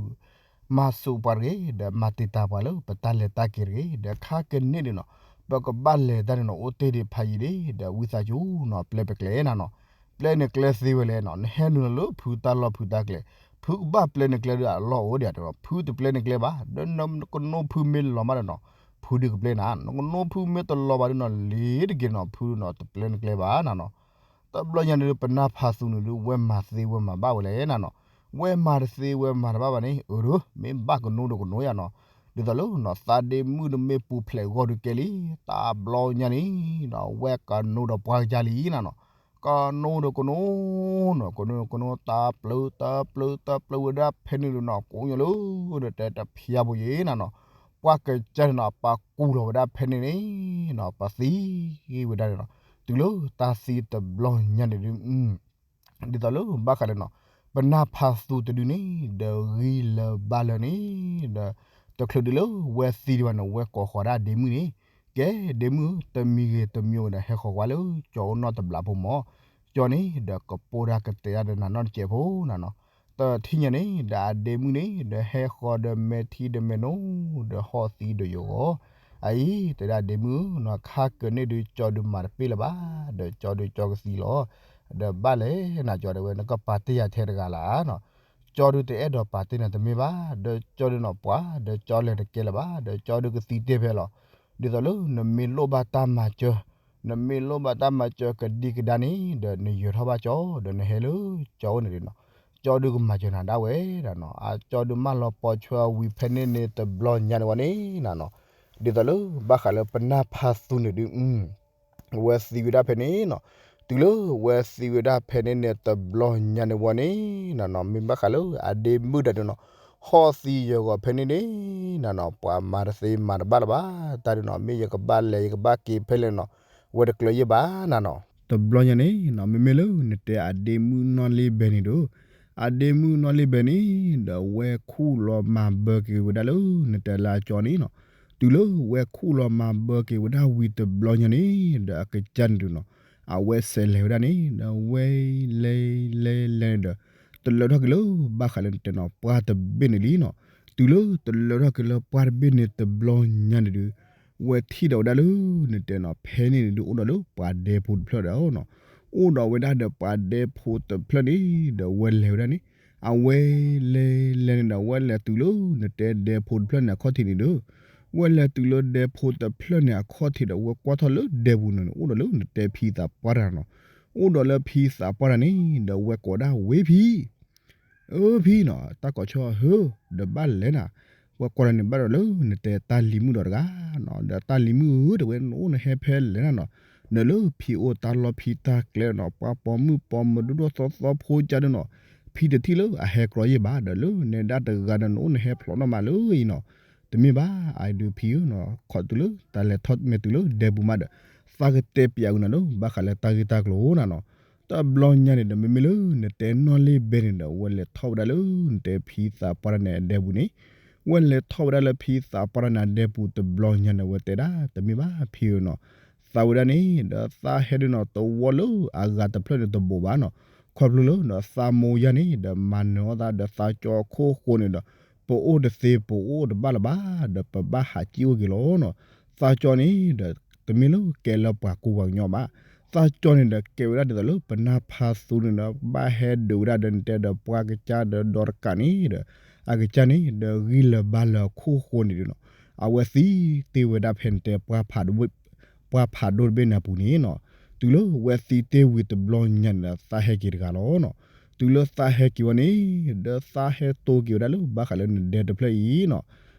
မၤစူးပှၤတဂ့ၤ ဒီးမၤတံာ်တာ်ပှၤလၢပတၢ်လဲၤတၢ်က့ၤတဂ့ၤ ဒီးခါကန့ၢ်ဒုးနီၤ, ပကဘၣ်လဲၤတၢ်န့ၣ်နီၤ အိၣ်တ့ၢ်ဒံးဖးယံာ်ဒံး ဒီးဝံသးစူၤနီၤ ပျဲပကျဲနၤနီၤ, ပျဲနကျဲသ့ဝဲလဲၣ်နီၤ, နဟဲနုာ်လီၤလၢဖုတၢ်လီၢ်ဖုတၢ်ကျဲ, ဖုကဘၣ်ပျဲနကျဲဒီးအလီၢ်အိၣ်ဒံး, ဖုတပျဲနကျဲဘၣ်, ဒီးနကနိဖုမ့ၢ်လီၤမးဒီးနီၤ, ဖုဒုးကပျဲနၤ, နကနိဖုမ့ၢ်တလီၤဘၣ်ဒုးနီၤ လ့ၤတက့ၤနီၤ ဖုနီၤ တပျဲနကျဲဘၣ်နၤနီၤ တဘျီညါန့ၣ်ဒုး ပနၢ်ဖးသူန့ၣ်ဒုး ဝဲမၤသ့ဝဲမၤဘၣ်ဝဲလဲၣ်နၤနီၤ, ဝဲမၤတသ့ဝဲမၤတဘၣ်ဘၣ်န့ၣ် အၢဒုး မ့ၢ်ဘၣ်ကနိဒီးကနိယါနီၤ, ဒ်သိးလၢနီၤ သးဒ့မုၣ်တမ့ၢ်ပူၤဖျဲးဂီၢ်ဒုးကဲလံ, တဘျီညါန့ၣ်နီၤ ဝဲကနိဒီးပှၢ်ကစၢ်လံနၤနီၤ, ကနိဒီးကနိနီၤ ကနိဒီးကနိ တၢ်ပျုၤတၢ်ပျုၤတၢ်ပျုၤဝဲဒၣ်ဖဲန့ၣ်ဒုးနီၤ ကိးညါလၢ ဒီးတဲတဖျါဘိယ့နၤနီၤ, ပှၢ်ကစၢ်န့ၣ်နီၤ ပာ်ကူၣ်လီၤဝဲဒၣ်ဖဲန့ၣ်န့ၣ်နီၤ ပသံဝဲဒၣ်န့ၣ်နီၤ, တုၤလၢတၢ်သံတဘျီညါန့ၣ်ဒုး ဒ်သိးလၢဘၣ်ဃးလၢနီၤ ပနၢ်ဖးသူတဒုန့ၣ် ဒီးဂံၢ်လၢဘါလၢန့ၣ် ဒီး တချုးဒုးလၢဝဲသံဒံးဘၣ်န့ၣ် ဝဲကိးဃီၤဒၣ်ဒ့မုၣ်န့ၣ်, ကဲဒ့မုၣ် တမံၤဂ့ၤတမံၤဝဲဒီး ဟဲဃီၤကွၢ်လၢကၠီအိၣ်နီၢ်တဘျီဖိမၢ်, ကၠီန့ၣ် ဒီးကပိၢ်တၢ်ကတဲဒၣ်ဒီးနၤနီၢ်တကဲးဖိနၤနီၤ. တထံၣ်ညါန့ၣ် ဒီးအဒ့မုၣ်န့ၣ် ဒီးဟဲဃီၤဒီးမဲာ်ထံဒီးမဲာ်နိ ဒီးဟီၣ်သံဒီးယဂီၢ်, အအံၤ တဲဒၣ်ဒ့မုၣ်နီၤ ခါကန့ၣ်ဒုးကၠီဒုးမၤတပ့ၢ်လၢၤဘၣ်, ဒီးကၠီဒုးကၠီကသံလီၤ. ဒီးဘၣ်လဲၣ်နၤကၠီဒုးဝဲ နကပာ်တ့ၢ်ယၤထဲတဂၤလၢ်နီၤ. ကၠီဒုးတအဲၣ်ဒိးပာ်တ့ၢ်နၤတမ့ၢ်ဘၣ်, ဒီးကၠီဒုးနီၤပှၤ ဒီးကၠီလဲၤတကဲလၢၤဘၣ်, ဒီးကၠီဒုးကသံတ့ၢ်ဖဲလီၤ. ဒ်သိးလၢနမ့ၢ်လိၣ်ဘၣ်တၢ်မၤစၢၤ, နမ့ၢ်လိၣ်ဘၣ်တၢ်မၤစၢၤကဒံကဒါန့ၣ် ဒီးနယၢၤထီၣ်ဘၣ်ကၠီ ဒီးနဟဲလၢကၠီအိၣ်န့ၣ်ဒုးနီၤ, ကၠီဒုးကမၤစၢၤနၤဒၣ်ဝဲဒၣ်နီၤ. အကၠီဒုးမၢလီၤပိာ်ဆွဲဝံၤဖဲန့ၣ်န့ၣ်တဘျီညါန့ၣ်ဝဲန့ၣ်နၤနီၤ, ဒ်သိးလၢဘၣ်ဃးလၢပနၢ်ဖးသူန့ၣ်ဒုး ဝဲသံဝဲဒၣ်ဖဲန့ၣ်နီၤ. တုၤလၢဝဲသံဝဲဒၣ်ဖဲန့ၣ်န့ၣ်တဘျီညါန့ၣ်ဝဲန့ၣ်နၤနီၤ, မ့ၢ်ဘၣ်ဃးလၢအဒ့မုၣ်ဒၣ်ဒုးနီၤ, ဟီၣ်သံယဂီၢ်ဖဲန့ၣ်န့ၣ်နၤနီၤ, ပှၤမၤတသ့မၤတဘၣ်လၢၤဘၣ်, တၢ်ဒုးနီၤ မ့ၢ်ယကဘၣ်လဲၤယကဘၣ်က့ၤဖဲလဲၣ်နီၤ, ဝဲတကျၢၤယဲၢ်ဘၣ်နၤနီၤ. တဘျီညါန့ၣ်နီၤ မ့မ့ၢ်လၢနတဲအဒ့မုၣ်နီၢ်လ့ဘဲန့ၣ်ဒီး, အဒ့မုၣ်နီၢ်လ့ဘဲန့ၣ် ဒီးဝဲခူၣ်လီၤမၤဘၢက့ၤဝဲဒၣ်လၢနတဲလၢအကၠီန့ၣ်နီၤ. တုၤလၢဝဲခူၣ်လီၤမၤဘၢက့ၤဝဲဒၣ်ဝံၤတဘျီညါန့ၣ် ဒီးအကစၢ်န့ၣ်ဒုးနီၤ, အဝဲစဲးလဲၤဝဲဒၣ်န့ၣ် ဒီးဝဲလဲၤလဲၤလဲၤန့ၣ်ဒီး တလၢထီၣ်က့ၤလၢဘၣ်ဃးလၢနတဲနီၤ ပှၢ်တဘ့ၣ်န့ၣ်လံနီၤ. တုၤလၢတလၢထီၣ်က့ၤလၢပှၢ်တဘ့ၣ်န့ၣ်တဘျီညါန့ၣ်ဒုး ဝဲထံၣ်ဒီးဝဲဒၣ်လၢနတဲနီၤ ဖဲန့ၣ်န့ၣ်ဒုး အိၣ်ဒီးလၢပှၤဒဲဖိတဖျၢၣ်ဒီးနီၤ, အိၣ်ဒီးဝဲဒၣ်ဒီးပှၤဒဲဖိတဖျၢၣ်န့ၣ် ဒီးဝဲလဲၤဝဲဒၣ်န့ၣ် အဝဲလဲၤလဲၤန့ၣ်ဒီး ဝဲလဲၤတုၤလၢနတဲဒဲဖိတဖျၢၣ်န့ၣ်အခီၣ်ထံးန့ၣ်ဒီး ဝဲလဲၤတုၤလၢဒဲဖိတဖျၢၣ်န့ၣ်အခီၣ်ထံးဒီး ဝဲကွၢ်ထီၣ်လၢဒဲပူၤန့ၣ် အိၣ်ဒီးလၢနတဲဖံသးပှၢ်တဂၤနီၤ, အိၣ်ဒီးလၢဖံသးပှၢ်တဂၤန့ၣ် ဒီးဝဲကိးဒၣ်ဝဲဖံ အၢဖံနီၤ တၢ်ကိးဆၢဟၢ ဒီးဘၣ်လဲၣ်နၤ, ပှၤကွၢ်လၢန့ၣ်ဘၣ်ဒီးလၢနတဲတၢ်လံၤမုၣ်ဒီးတဂၤနီၤ, ဒီးတၢ်လံၤမုၣ်ဧၢ တဲဝဲ နအိၣ်နဟဲဖဲလဲၣ်နၤနီၤ, နလၢဖံအိၣ်တၢ်လီၢ်ဖံတၢ်ကျဲနီၤ ပှၤပိာ်မုၣ်ပိာ်မၢၤဒိၣ်ဒိၣ်သီသီဖိကၢ်ဒုးနီၤ, ဖံတထံၣ်လၢအဟဲကြီယဲၢ်ဘၣ် ဒီးလၢနဲဒၣ်တဂၤဒီး နအိၣ်နဟဲဖျိးနီၣ်မးလၢအံၤနီၤ, တမ့ၢ်ဘၣ် အဒုးဖံဧၢနီၤ ခိးတုၤလၢတၢ်လဲၤထီၣ်မ့ၢ်တုၤလၢဒဲပူၤမးဒီး သးကတဲပျးဝံၤနၤလၢ ဘၣ်ဃးလၢတၢ်ဂ့ၢ်တၢ်ကျိၤနၤနီၤ, တဘျီညါန့ၣ်ဒီး မ့မ့ၢ်လၢနတဲနီၢ်လ့ဘဲန့ၣ်ဒီး ဝဲလဲၤထီၣ်ဝဲဒၣ်လၢနတဲဖံသးပှၢ်တဂၤန့ၣ်အဒဲပူၤန့ၣ်, ဝဲလဲၤထီၣ်ဝဲဒၣ်လၢဖံသးပှၢ်တဂၤန့ၣ်အဒဲပူၤတဘျီညါန့ၣ် ဝဲတဲဒၣ် တမ့ၢ်ဘၣ်ဖံဧၢနီၤ, သးဝဲဒၣ်န့ၣ် ဒီးသးဟဲဒုးနီၤ တဝီလၢအဂၤတဖျၢၣ်န့ၣ်တဘိးဘၣ်နီၤ, ခီဖျိလၢနီၤ သးမိၢ်ယါန့ၣ် ဒီးမၤနၢၤအီၣ်သးဒီးသးကၠီအခိၣ်ဃိန့ၣ်ဒီး ပအိၣ်တသ့ပအိၣ်တဘၣ်လၢၤဘၣ် ဒီးပဘၣ်ဟးကံၣ်အိၣ်က့ၤလီၤနီၤ, သးကၠီန့ၣ်ဒီး တမ့ၢ်လၢကဲလၢပှၤကူပှၤကညီဘၣ်, သးကၠီန့ၣ်ဒီးကဲဝဲဒၣ်ဒ်သိးလၢပနၢ်ဖးသူန့ၣ်ဒီး ဘၣ်ဟဲဒုးဝဲဒၣ်ဒီးနတဲဒီးပှၤကစၢ်ဒီးဒီတကးန့ၣ်ဒီး အကစၢ်န့ၣ် ဒီးဂံၢ်လၢၤဘါလၢၤအခိၣ်ဃိန့ၣ်ဒုးနီၤ, အဝဲသံတ့ၢ်ဝဲဒၣ်ဖဲနတဲ ပှၢ်ဖးဒိၣ်တဘ့ၣ်န့ၣ်အပူၤန့ၣ်နီၤ, တုၤလၢဝဲသံတ့ၢ်ဝံၤတဘျီညါန့ၣ်ဒီး သးဟဲက့ၤတဂၤလီၤနီၤ, တုၤလၢသးဟဲက့ၤဝဲန့ၣ် ဒီးသးဟဲတိၢ်က့ၤဝဲဒၣ်လၢဘၣ်ဃးလၢနဒဲတဖျၢၣ်အံၤနီၤ,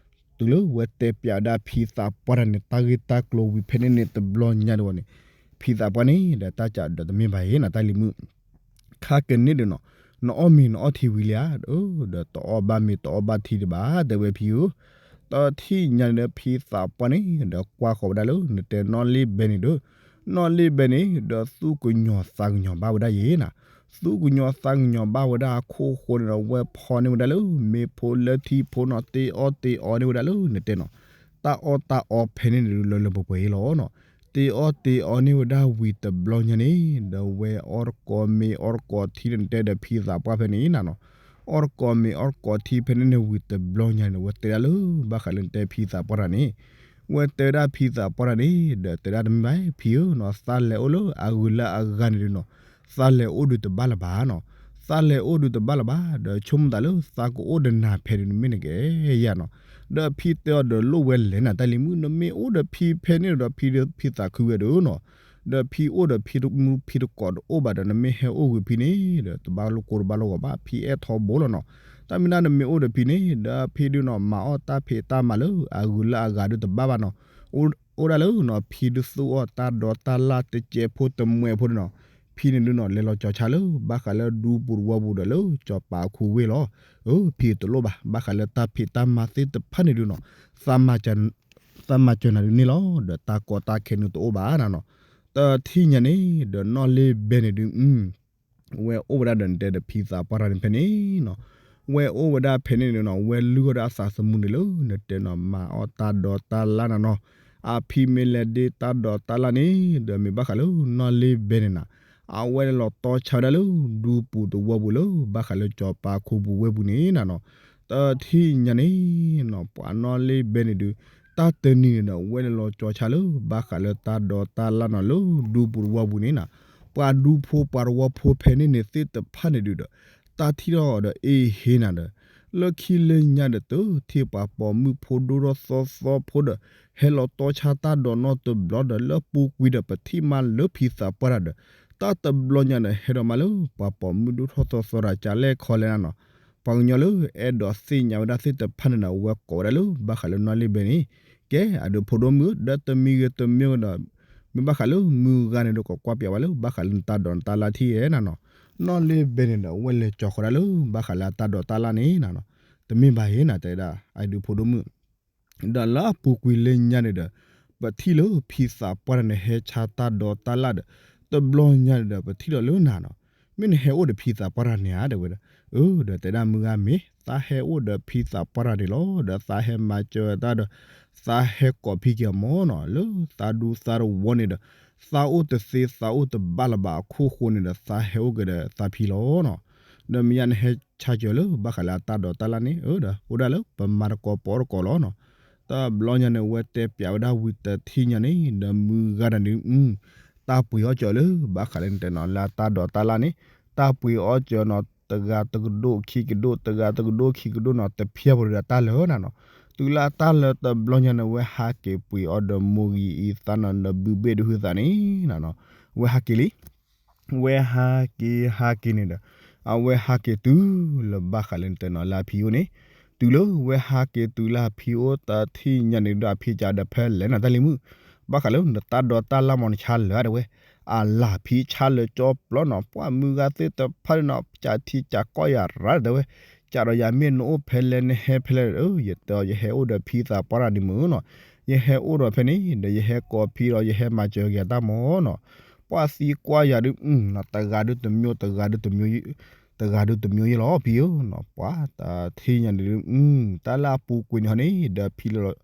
တုၤလၢဝဲတဲပျးဝဲဒၣ်ဖံသးပှၢ်တဂၤန့ၣ် တၢ်ဂ့ၢ်တၢ်ကျိၤဝံၤဖဲန့ၣ်န့ၣ်တဘျီညါဒံးဝဲန့ၣ်, ဖံသးပှၢ်န့ၣ်ဒီး တၢ်ကဒီးတမ့ၢ်ဘၣ်အံၤနီၤ တၢ်လံၤမုၣ် ခါကန့ၣ်ဒုးနီၤ, နအီၣ်မ့ၤနအီထံဝံၤလံဧါ, ဒီးတအီၣ်ဘၣ်မ့ၤတအီၣ်ဘၣ်ထံဒံးဘၣ် တဲဝဲဖံဧၢ, တထံၣ်ညါန့ၣ်ဒီး ဖံသးပှၢ်န့ၣ်ဒီးကွၢ်ဃီၤဝဲဒၣ်လၢနတဲနီၢ်လ့ဘဲန့ၣ်ဒီး, နီၢ်လ့ဘဲန့ၣ်ဒီးသူၣ်ကညီၤသးကညီၤဘၣ်ဝဲဒၣ်ယဲနီၤ, သူၣ်ကညီၤသးကညီၤဘၣ်ဝဲဒၣ်အခိၣ်ဃိန့ၣ်ဒီး ဝဲဖီန့ၢ်ဝဲဒၣ်လၢမ့ၤဖိလၢထံဖိနီၤ, တ့အီၣ်တ့အီန့ၢ်ဝဲဒၣ်လၢနတဲနီၤ, တၢ်အီၣ်တၢ်အီဖဲန့ၣ်န့ၣ်ဒုး လၢလၢပှဲၤပှဲၤအံၤလီၤနီၤ, တ့အီၣ်တ့အီန့ၢ်ဝဲဒၣ်ဝံၤတဘျီညါန့ၣ် ဒီးဝဲအီၣ်တကိးမ့ၤအီၣ်တကိးထံဒီးနတဲဒီးဖံသးပှၢ်ဖဲန့ၣ်နၤနီၤ, အီၣ်တကိးမ့ၤအီၣ်တကိးထံဖဲန့ၣ်န့ၣ်ဝံၤတဘျီညါန့ၣ် ဝဲတဲဒၣ်လၢဘၣ်ဃးလၢနတဲဖံသးပှၢ်တဂၤန့ၣ်, ဝဲတဲဝဲဒၣ်ဖံသးပှၢ်တဂၤန့ၣ် ဒီးတဲဒၣ်တမ့ၢ်ဘၣ်ဖံဧၢနီၤ, သးလဲၤအိၣ်လၢအဂုၤလၢအဂၤန့ၣ်ဒုးနီၤ, သးလဲၤအိၣ်ဒုးတဘၣ်လၢၤဘၣ်နီၤ, သးလဲၤအိၣ်ဒုးတဘၣ်လၢၤဘၣ် ဒီးဆိကမိၣ်သးလၢသးကအိၣ်ဒီးနၤဖဲဒုး နမ့ၢ်နကဲယၤနီၤ, ဒီးဖံတဲအီၤဒီးလိၣ်ဝဲလဲၣ်နၤ တၢ်လံၤမုၣ် နမ့ၢ်အိၣ်ဒီးဖံဖဲန့ၣ်ဒီး ဖံဒီးဖံသးခုဝဲဒုးနီၤ, ဒီးဖံအိၣ်ဒီးဖံတမူဖံတကိးတအိၣ်ဘၣ်ဒီး နမ့ၢ်ဟဲအိၣ်ဂ့ၤဖံန့ၣ်ဒီး တဘၣ်လိၣ်ကိတဘၣ်လိၣ်ဂီၤဘၣ် ဖံအဲၣ်ထီဘိလီၤနီၤ, တၢ်မ့ၢ်ဒၣ်နမ့ၢ်အိၣ်ဒီးဖံန့ၣ် ဒီးဖံဒုးနီၤ မၤအီၣ်တၢ်ဖံးတၢ်မၤလၢအဂုၤလၢအဂၤဒုးတဘၣ်ဘၣ်နီၤ, အိၣ်ဒၣ်လၢနီၤ ဖံဒုးသူၣ်အီၣ်တၢ်ဒီးတၢ်လၢ်တကဲးဖိတမှဲးဖိဒုးနီၤ, ဖံန့ၣ်ဒုးနီၤ လဲၤလီၤကၠီၤဆါလၢ ဘၣ်ဃးလၢဒူပူၤတဝီပူၤဒီးလၢကၠီၤပၤအခိၣ်ဝ့ၢ်လီၤ, အၢ ဖံတလိၣ်ဘၣ် ဘၣ်ဃးလၢတၢ်ဖံးတၢ်မၤသ့ၣ်တဖၣ်န့ၣ်ဒုးနီၤ, သးမၤစၢၤနၤဒုးန့ၣ်လီၤ, ဒီးတၢ်ကီတၢ်ခဲန့ၣ်တအိၣ်ဘၣ်နၤနီၤ, တထံၣ်ညါန့ၣ်ဒီးနီၢ်လ့ဘဲန့ၣ်ဒုး ဝဲအိၣ်ဝဲဒၣ်ဒီးနတဲဒီးဖံသးပှၢ်တဂၤန့ၣ်ဖဲန့ၣ်နီၤ, ဝဲအိၣ်ဝဲဒၣ်ဖဲန့ၣ်န့ၣ်နီၤ ဝဲလုၢ်အီၣ်ဒီးအသးသမူန့ၣ်လၢနတဲနီၤ မၤအီၣ်တၢ်ဒိးတၢ်လၣ်နၤနီၤ, အဖံမ့ၢ်လဲၤဒ့တၢ်ဒိးတၢ်လၣ်န့ၣ် ဒီးမ့ၢ်ဘၣ်ဃးလၢနီၢ်လ့ဘဲန့ၣ်နၤ အဝဲလဲၤလီၤတီဆါဝဲဒၣ်လၢ ဒူပူၤတဝီပူၤလၢ ဘၣ်ဃးလၢစီၤပၤခိပူၤဝဲပူၤန့ၣ်နၤနီၤ, တထံၣ်ညါန့ၣ်နီၤ ပှၤနီၢ်လ့ဘဲန့ၣ်ဒုး တၢ်တနံၤန့ၣ်ဒီး ဝဲလဲၤလီၤကၠီၤဆါလၢ ဘၣ်ဃးလၢတၢ်ဒိးတၢ်လၣ်နီၤလၢ ဒူပူၤတဝီပူၤန့ၣ်နၤ, ပှၤဒူဖိပှၤတဝီဖိဖဲန့ၣ်န့ၣ်သ့ၣ်တဖၣ်န့ၣ်ဒုးဒီး တၢ်ထံၣ်ထီၣ်ဒီးအ့ၣ်ဟ့နၤဒီး လၢခံလၢညါဒီးတထံၣ်ပှၤပိာ်မုၣ်ဖိဒိၣ်ထီၣ်သီသီဖိဒီး ဟဲလီၤတီဆါတၢ်ဒိးနီတဘျီဒီး လၢပူၤကွံာ်ဒီးပထံၣ်မးလၢဖံသးပှၢ်တၢ်ဒီး တၢ်တဘျီညါန့ၣ် ဟဲဒီးမးလၢ ပှၤပိာ်မုၣ်ဒိၣ်ထီၣ်သီသီတၢ်ကလဲၣ်ခီလဲၣ်နၤနီၤ, ပှၤကညီလၢအဲၣ်ဒိးသ့ၣ်ညါဝဲဒၣ်သ့ၣ်တဖၣ်န့ၣ်ဒီး ဝဲကိးဝဲဒၣ်လၢ ဘၣ်ဃးလၢနီၢ်လ့ဘဲန့ၣ်, ကဲ အဒုးဖိဒိၣ်မုၣ်ဧၢ ဒီးတမံၤဂ့ၤတမံၤဂ့ၤဒီး မ့ၢ်ဘၣ်ဃးလၢမုၢ်ဂၤန့ၣ်ဒီး ကကွၢ်ပၠးဝဲလၢ ဘၣ်ဃးလၢနတၢ်ဒိးနတၢ်လၣ်ထံၣ်ဧဲနၤနီၤ, နီၢ်လ့ဘဲန့ၣ်ဒီး ဝဲလဲၤကၠီၤဃီၤဒၣ်လၢ ဘၣ်ဃးလၢအတၢ်ဒိးတၢ်လၣ်န့ၣ်နၤနီၤ, တမ့ၢ်ဘၣ်ဧဲနၤ တဲဒၣ် အဒုးဖိဒိၣ်မုၣ် ဒီးလၢအပူၤကွံာ်လၢညါန့ၣ်ဒီး ပထံၣ်လၢဖံသးပှၢ်တၢ်န့ၣ် ဟဲဆါတၢ်ဒိးတၢ်လၣ်ဒီး တဘျီညါန့ၣ်ဒီး ပထံၣ်ဒီးလၢနၤနီၤ, မ့ၢ်နဟဲအိၣ်ဒီးဖံသးပှၢ်တၢ်န့ၣ်ဧါ တဲဝဲဒီး, အၢ ဒီးတဲဒၣ်မုၢ်ဂၤမ့ၢ် သးဟဲအိၣ်ဒီးဖံသးပှၢ်တၢ်န့ၣ်လီၤ, ဒီးသးဟဲမၤစၢၤတၢ်ဒီး သးဟဲကိးဖံက့ၤအီၤမၢ်နီၤ, လၢသးဒူသးတဝီန့ၣ်ဒီး သးအိၣ်တသ့သးအိၣ်တဘၣ်လၢၤဘၣ်အခိၣ်ဃိန့ၣ်ဒီး သးဟဲအိၣ်က့ၤဒီးသးဖံလီၤနီၤ. ဒီးမ့ၢ်ယါနဟဲဆါစၢၤလၢ ဘၣ်ဃးလၢအတၢ်ဒိးတၢ်လၣ်န့ၣ် အၢ ဒီး အိၣ်ဒၣ်လၢပမၤတကိးပိာ်တကိးလီၤနီၤ. တဘျီညါန့ၣ် ဝဲတဲပၠးဝဲဒၣ်ဝံၤတထံၣ်ညါန့ၣ် ဒီးမုၢ်ဂၤတၢ်န့ၣ် တၢ်ပှ့ၤအီၣ်စၢၤလၢ ဘၣ်ဃးလၢနတဲနီၤ လၢအတၢ်ဒိးတၢ်လၣ်န့ၣ် တၢ်ပှ့ၤအီၣ်စၢၤနီၤ တဂၤတကဒိၣ်ခံကဒိၣ် တဂၤတကဒိၣ်ခံကဒိၣ်နီၤ တဖျၢၣ်ဖိဒီးတၢ်လၢာ်နၤနီၤ. တုၤလၢအတၢ်လၢာ်တဘျီညါန့ၣ် ဝဲဟးက့ၤပှ့ၤအီၣ်ဒီးမိၢ်ဂံၢ်အံသးနီၤ ဒီးဘုဘ့ၣ်ဒုးဟုသးန့ၣ်နၤနီၤ. ဝဲဟးက့ၤလံ ဝဲဟးက့ၤဟးက့ၤန့ၣ်ဒီး အဝဲဟးက့ၤတုၤလၢဘၣ်ဃးလၢနတဲနီၤလၢအဖံအိၣ်န့ၣ်, တုၤလၢဝဲဟးက့ၤတုၤလၢအဖံအိၣ်တထံၣ်ညါန့ၣ်ဒီး အဖံကဒီးဖဲလဲၣ်နၤ တၢ်လံၤမုၣ်, ဘၣ်ဃးလၢနတၢ်ဒိးတၢ်လၣ်မ့ၢ်နဆါလၢာ်တဲဝဲ, အလၢ်ဖံဆါလၢာ်ကၠီပျီနီၤ ပှၤမုၢ်ဂၤသ့ၣ်တဖၣ်န့ၣ်နီၤ ကးထံကးကီၢ်ယၤရၣ်တဲဝဲ, ကးဒီးယၤမ့ၢ်နအိၣ်ဖဲလဲၣ်နဟဲဖဲလဲၣ်ဒီး ယတဲအီၤ ယဟဲအိၣ်ဒီးဖံသးပှၢ်တၢ်ဒံးမုၢ်နီၤ, ယဟဲအိၣ်ဒီးဖဲန့ၣ်ဒီး ယဟဲကိးဖံဒီး ယဟဲမၤစၢၤက့ၤတၢ်မၢ်နီၤ. ပှၤသံကွၢ်ယၤဒုး တဂၤဒုးတမျိုး တဂၤဒုးတမျိုး တဂၤဒုးတမျိုးယဲလီၤ ဖံဧၢနီၤ. ပှၤတထံၣ်ညါန့ၣ်ဒုး တၢ်လၢအပူၤကွံာ်န့ၣ်ဟီန့ၣ် ဒီး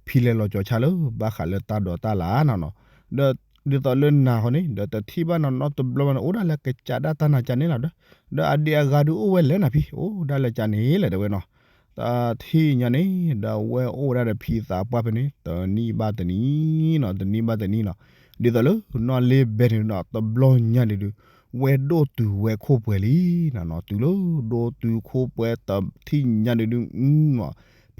ဖံလဲၤလီၤကၠီၤဆါလၢ ဘၣ်ဃးလၢတၢ်ဒိးတၢ်လၣ်နၤနီၤ. ဒီးဒ်သိးလၢနၤဟီန့ၣ် ဒီးတထံၣ်ဘၣ်နီၤနီတဘျီဘၣ်န့ၣ် အိၣ်ဒၣ်လၢကစးဒၣ်တၢ်နၤကန့ၣ်လီၤဒီး ဒီးအဒံးအဂၤဒုးအိၣ်ဝဲလဲၣ်နၤဖံ အိၣ်ဒၣ်လၢကန့ၣ်လဲၣ်တဲဝဲနီၤ. တထံၣ်ညါန့ၣ် ဒီးဝဲအိၣ်ဝဲဒၣ်ဒီးဖံသးပှၢ်ဖဲန့ၣ် တနံၣ်ဘၣ်တနံၣ်နီၤ တနံၣ်ဘၣ်တနံၣ်နီၤ. ဒ်သိးလၢနီၢ်လ့ဘဲန့ၣ်နီၤ တဘျီညါန့ၣ်ဒုး ဝဲဒိၣ်တုၤဝဲခိၣ်ပှဲၤလံနၤနီၤ. တုၤလၢဒိၣ်တုၤခိၣ်ပှဲၤတထံၣ်ညါန့ၣ်ဒုး ဖံ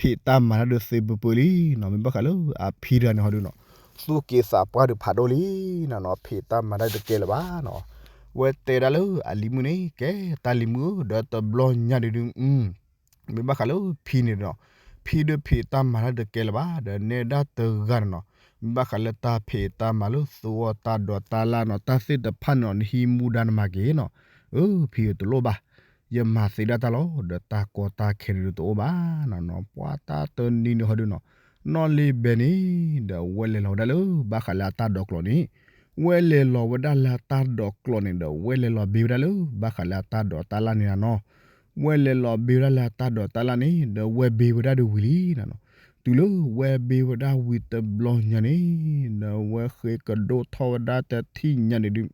းတၢ်မၤတၢ်ဒုးသ့ပၢၤပၢၤလံနီၤ. မ့ၢ်ဘၣ်ဃးလၢအဖံတဂၤန့ၣ်ဟီဒုးနီၤ သူၣ်က့သးပှၢ်ဒုးဖးဒိၣ်လံနၤနီၤ ဖံးတၢ်မၤတၢ်တကဲလၢၤဘၣ်နီၤ. ဝဲတဲဒၣ်လၢအလံၤမုၣ်န့ၣ် ကဲ တၢ်လံၤမုၣ်ဧၢ ဒီးတဘျီညါန့ၣ်ဒုး မ့ၢ်ဘၣ်ဃးလၢဖံန့ၣ်နီၤ ဖံဒုးဖံးတၢ်မၤတၢ်တကဲလၢၤဘၣ် ဒီးနဲဒၣ်တဂၤန့ၣ်နီၤ မ့ၢ်ဘၣ်ဃးလၢတၢ်ဖံးတၢ်မၤလၢသူအီၣ်တၢ်ဒိးတၢ်လၣ်နီၤ တၢ်သ့ၣ်တဖၣ်န့ၣ်နီၤ နဟံးမူဒါနမၤက့ၤနီၤ. အၢ ဖံဧၢတလိၣ်ဘၣ် ယမၤသ့ဒၣ်တၢ်လီၤ ဒီးတၢ်ကီတၢ်ခဲန့ၣ်ဒုးတအိၣ်ဘၣ်နီၤနီၤ. ပှၤတၢ်တနံၤန့ၣ်ဟီဒုးနီၤ နီၢ်လ့ဘဲန့ၣ် ဒီးဝဲလဲၤလီၤဝဲဒၣ်လၢ ဘၣ်ဃးလၢအတၢ်ဒိးကျိးန့ၣ် ဝဲလဲၤလီၤဝဲဒၣ်လၢအတၢ်ဒိးကျိးန့ၣ်ဒီး ဝဲလဲၤလီၤဘ့ဝဲဒၣ်လၢ ဘၣ်ဃးလၢအတၢ်ဒိးတၢ်လၣ်န့ၣ်နၤနီၤ. ဝဲလဲၤလီၤဘ့ဝဲဒၣ်လၢအတၢ်ဒိးတၢ်လၣ်န့ၣ် ဒီးဝဲဘ့ဝဲဒၣ်ဒုးဝံၤလံနၤနီၤ. တုၤလၢဝဲဘ့ဝဲဒၣ်ဝံၤတဘျီညါန့ၣ် ဒီးဝဲဃ့ကဒိၣ်ထီၣ်ဝဲဒၣ်တထံၣ်ညါန့ၣ်ဒုး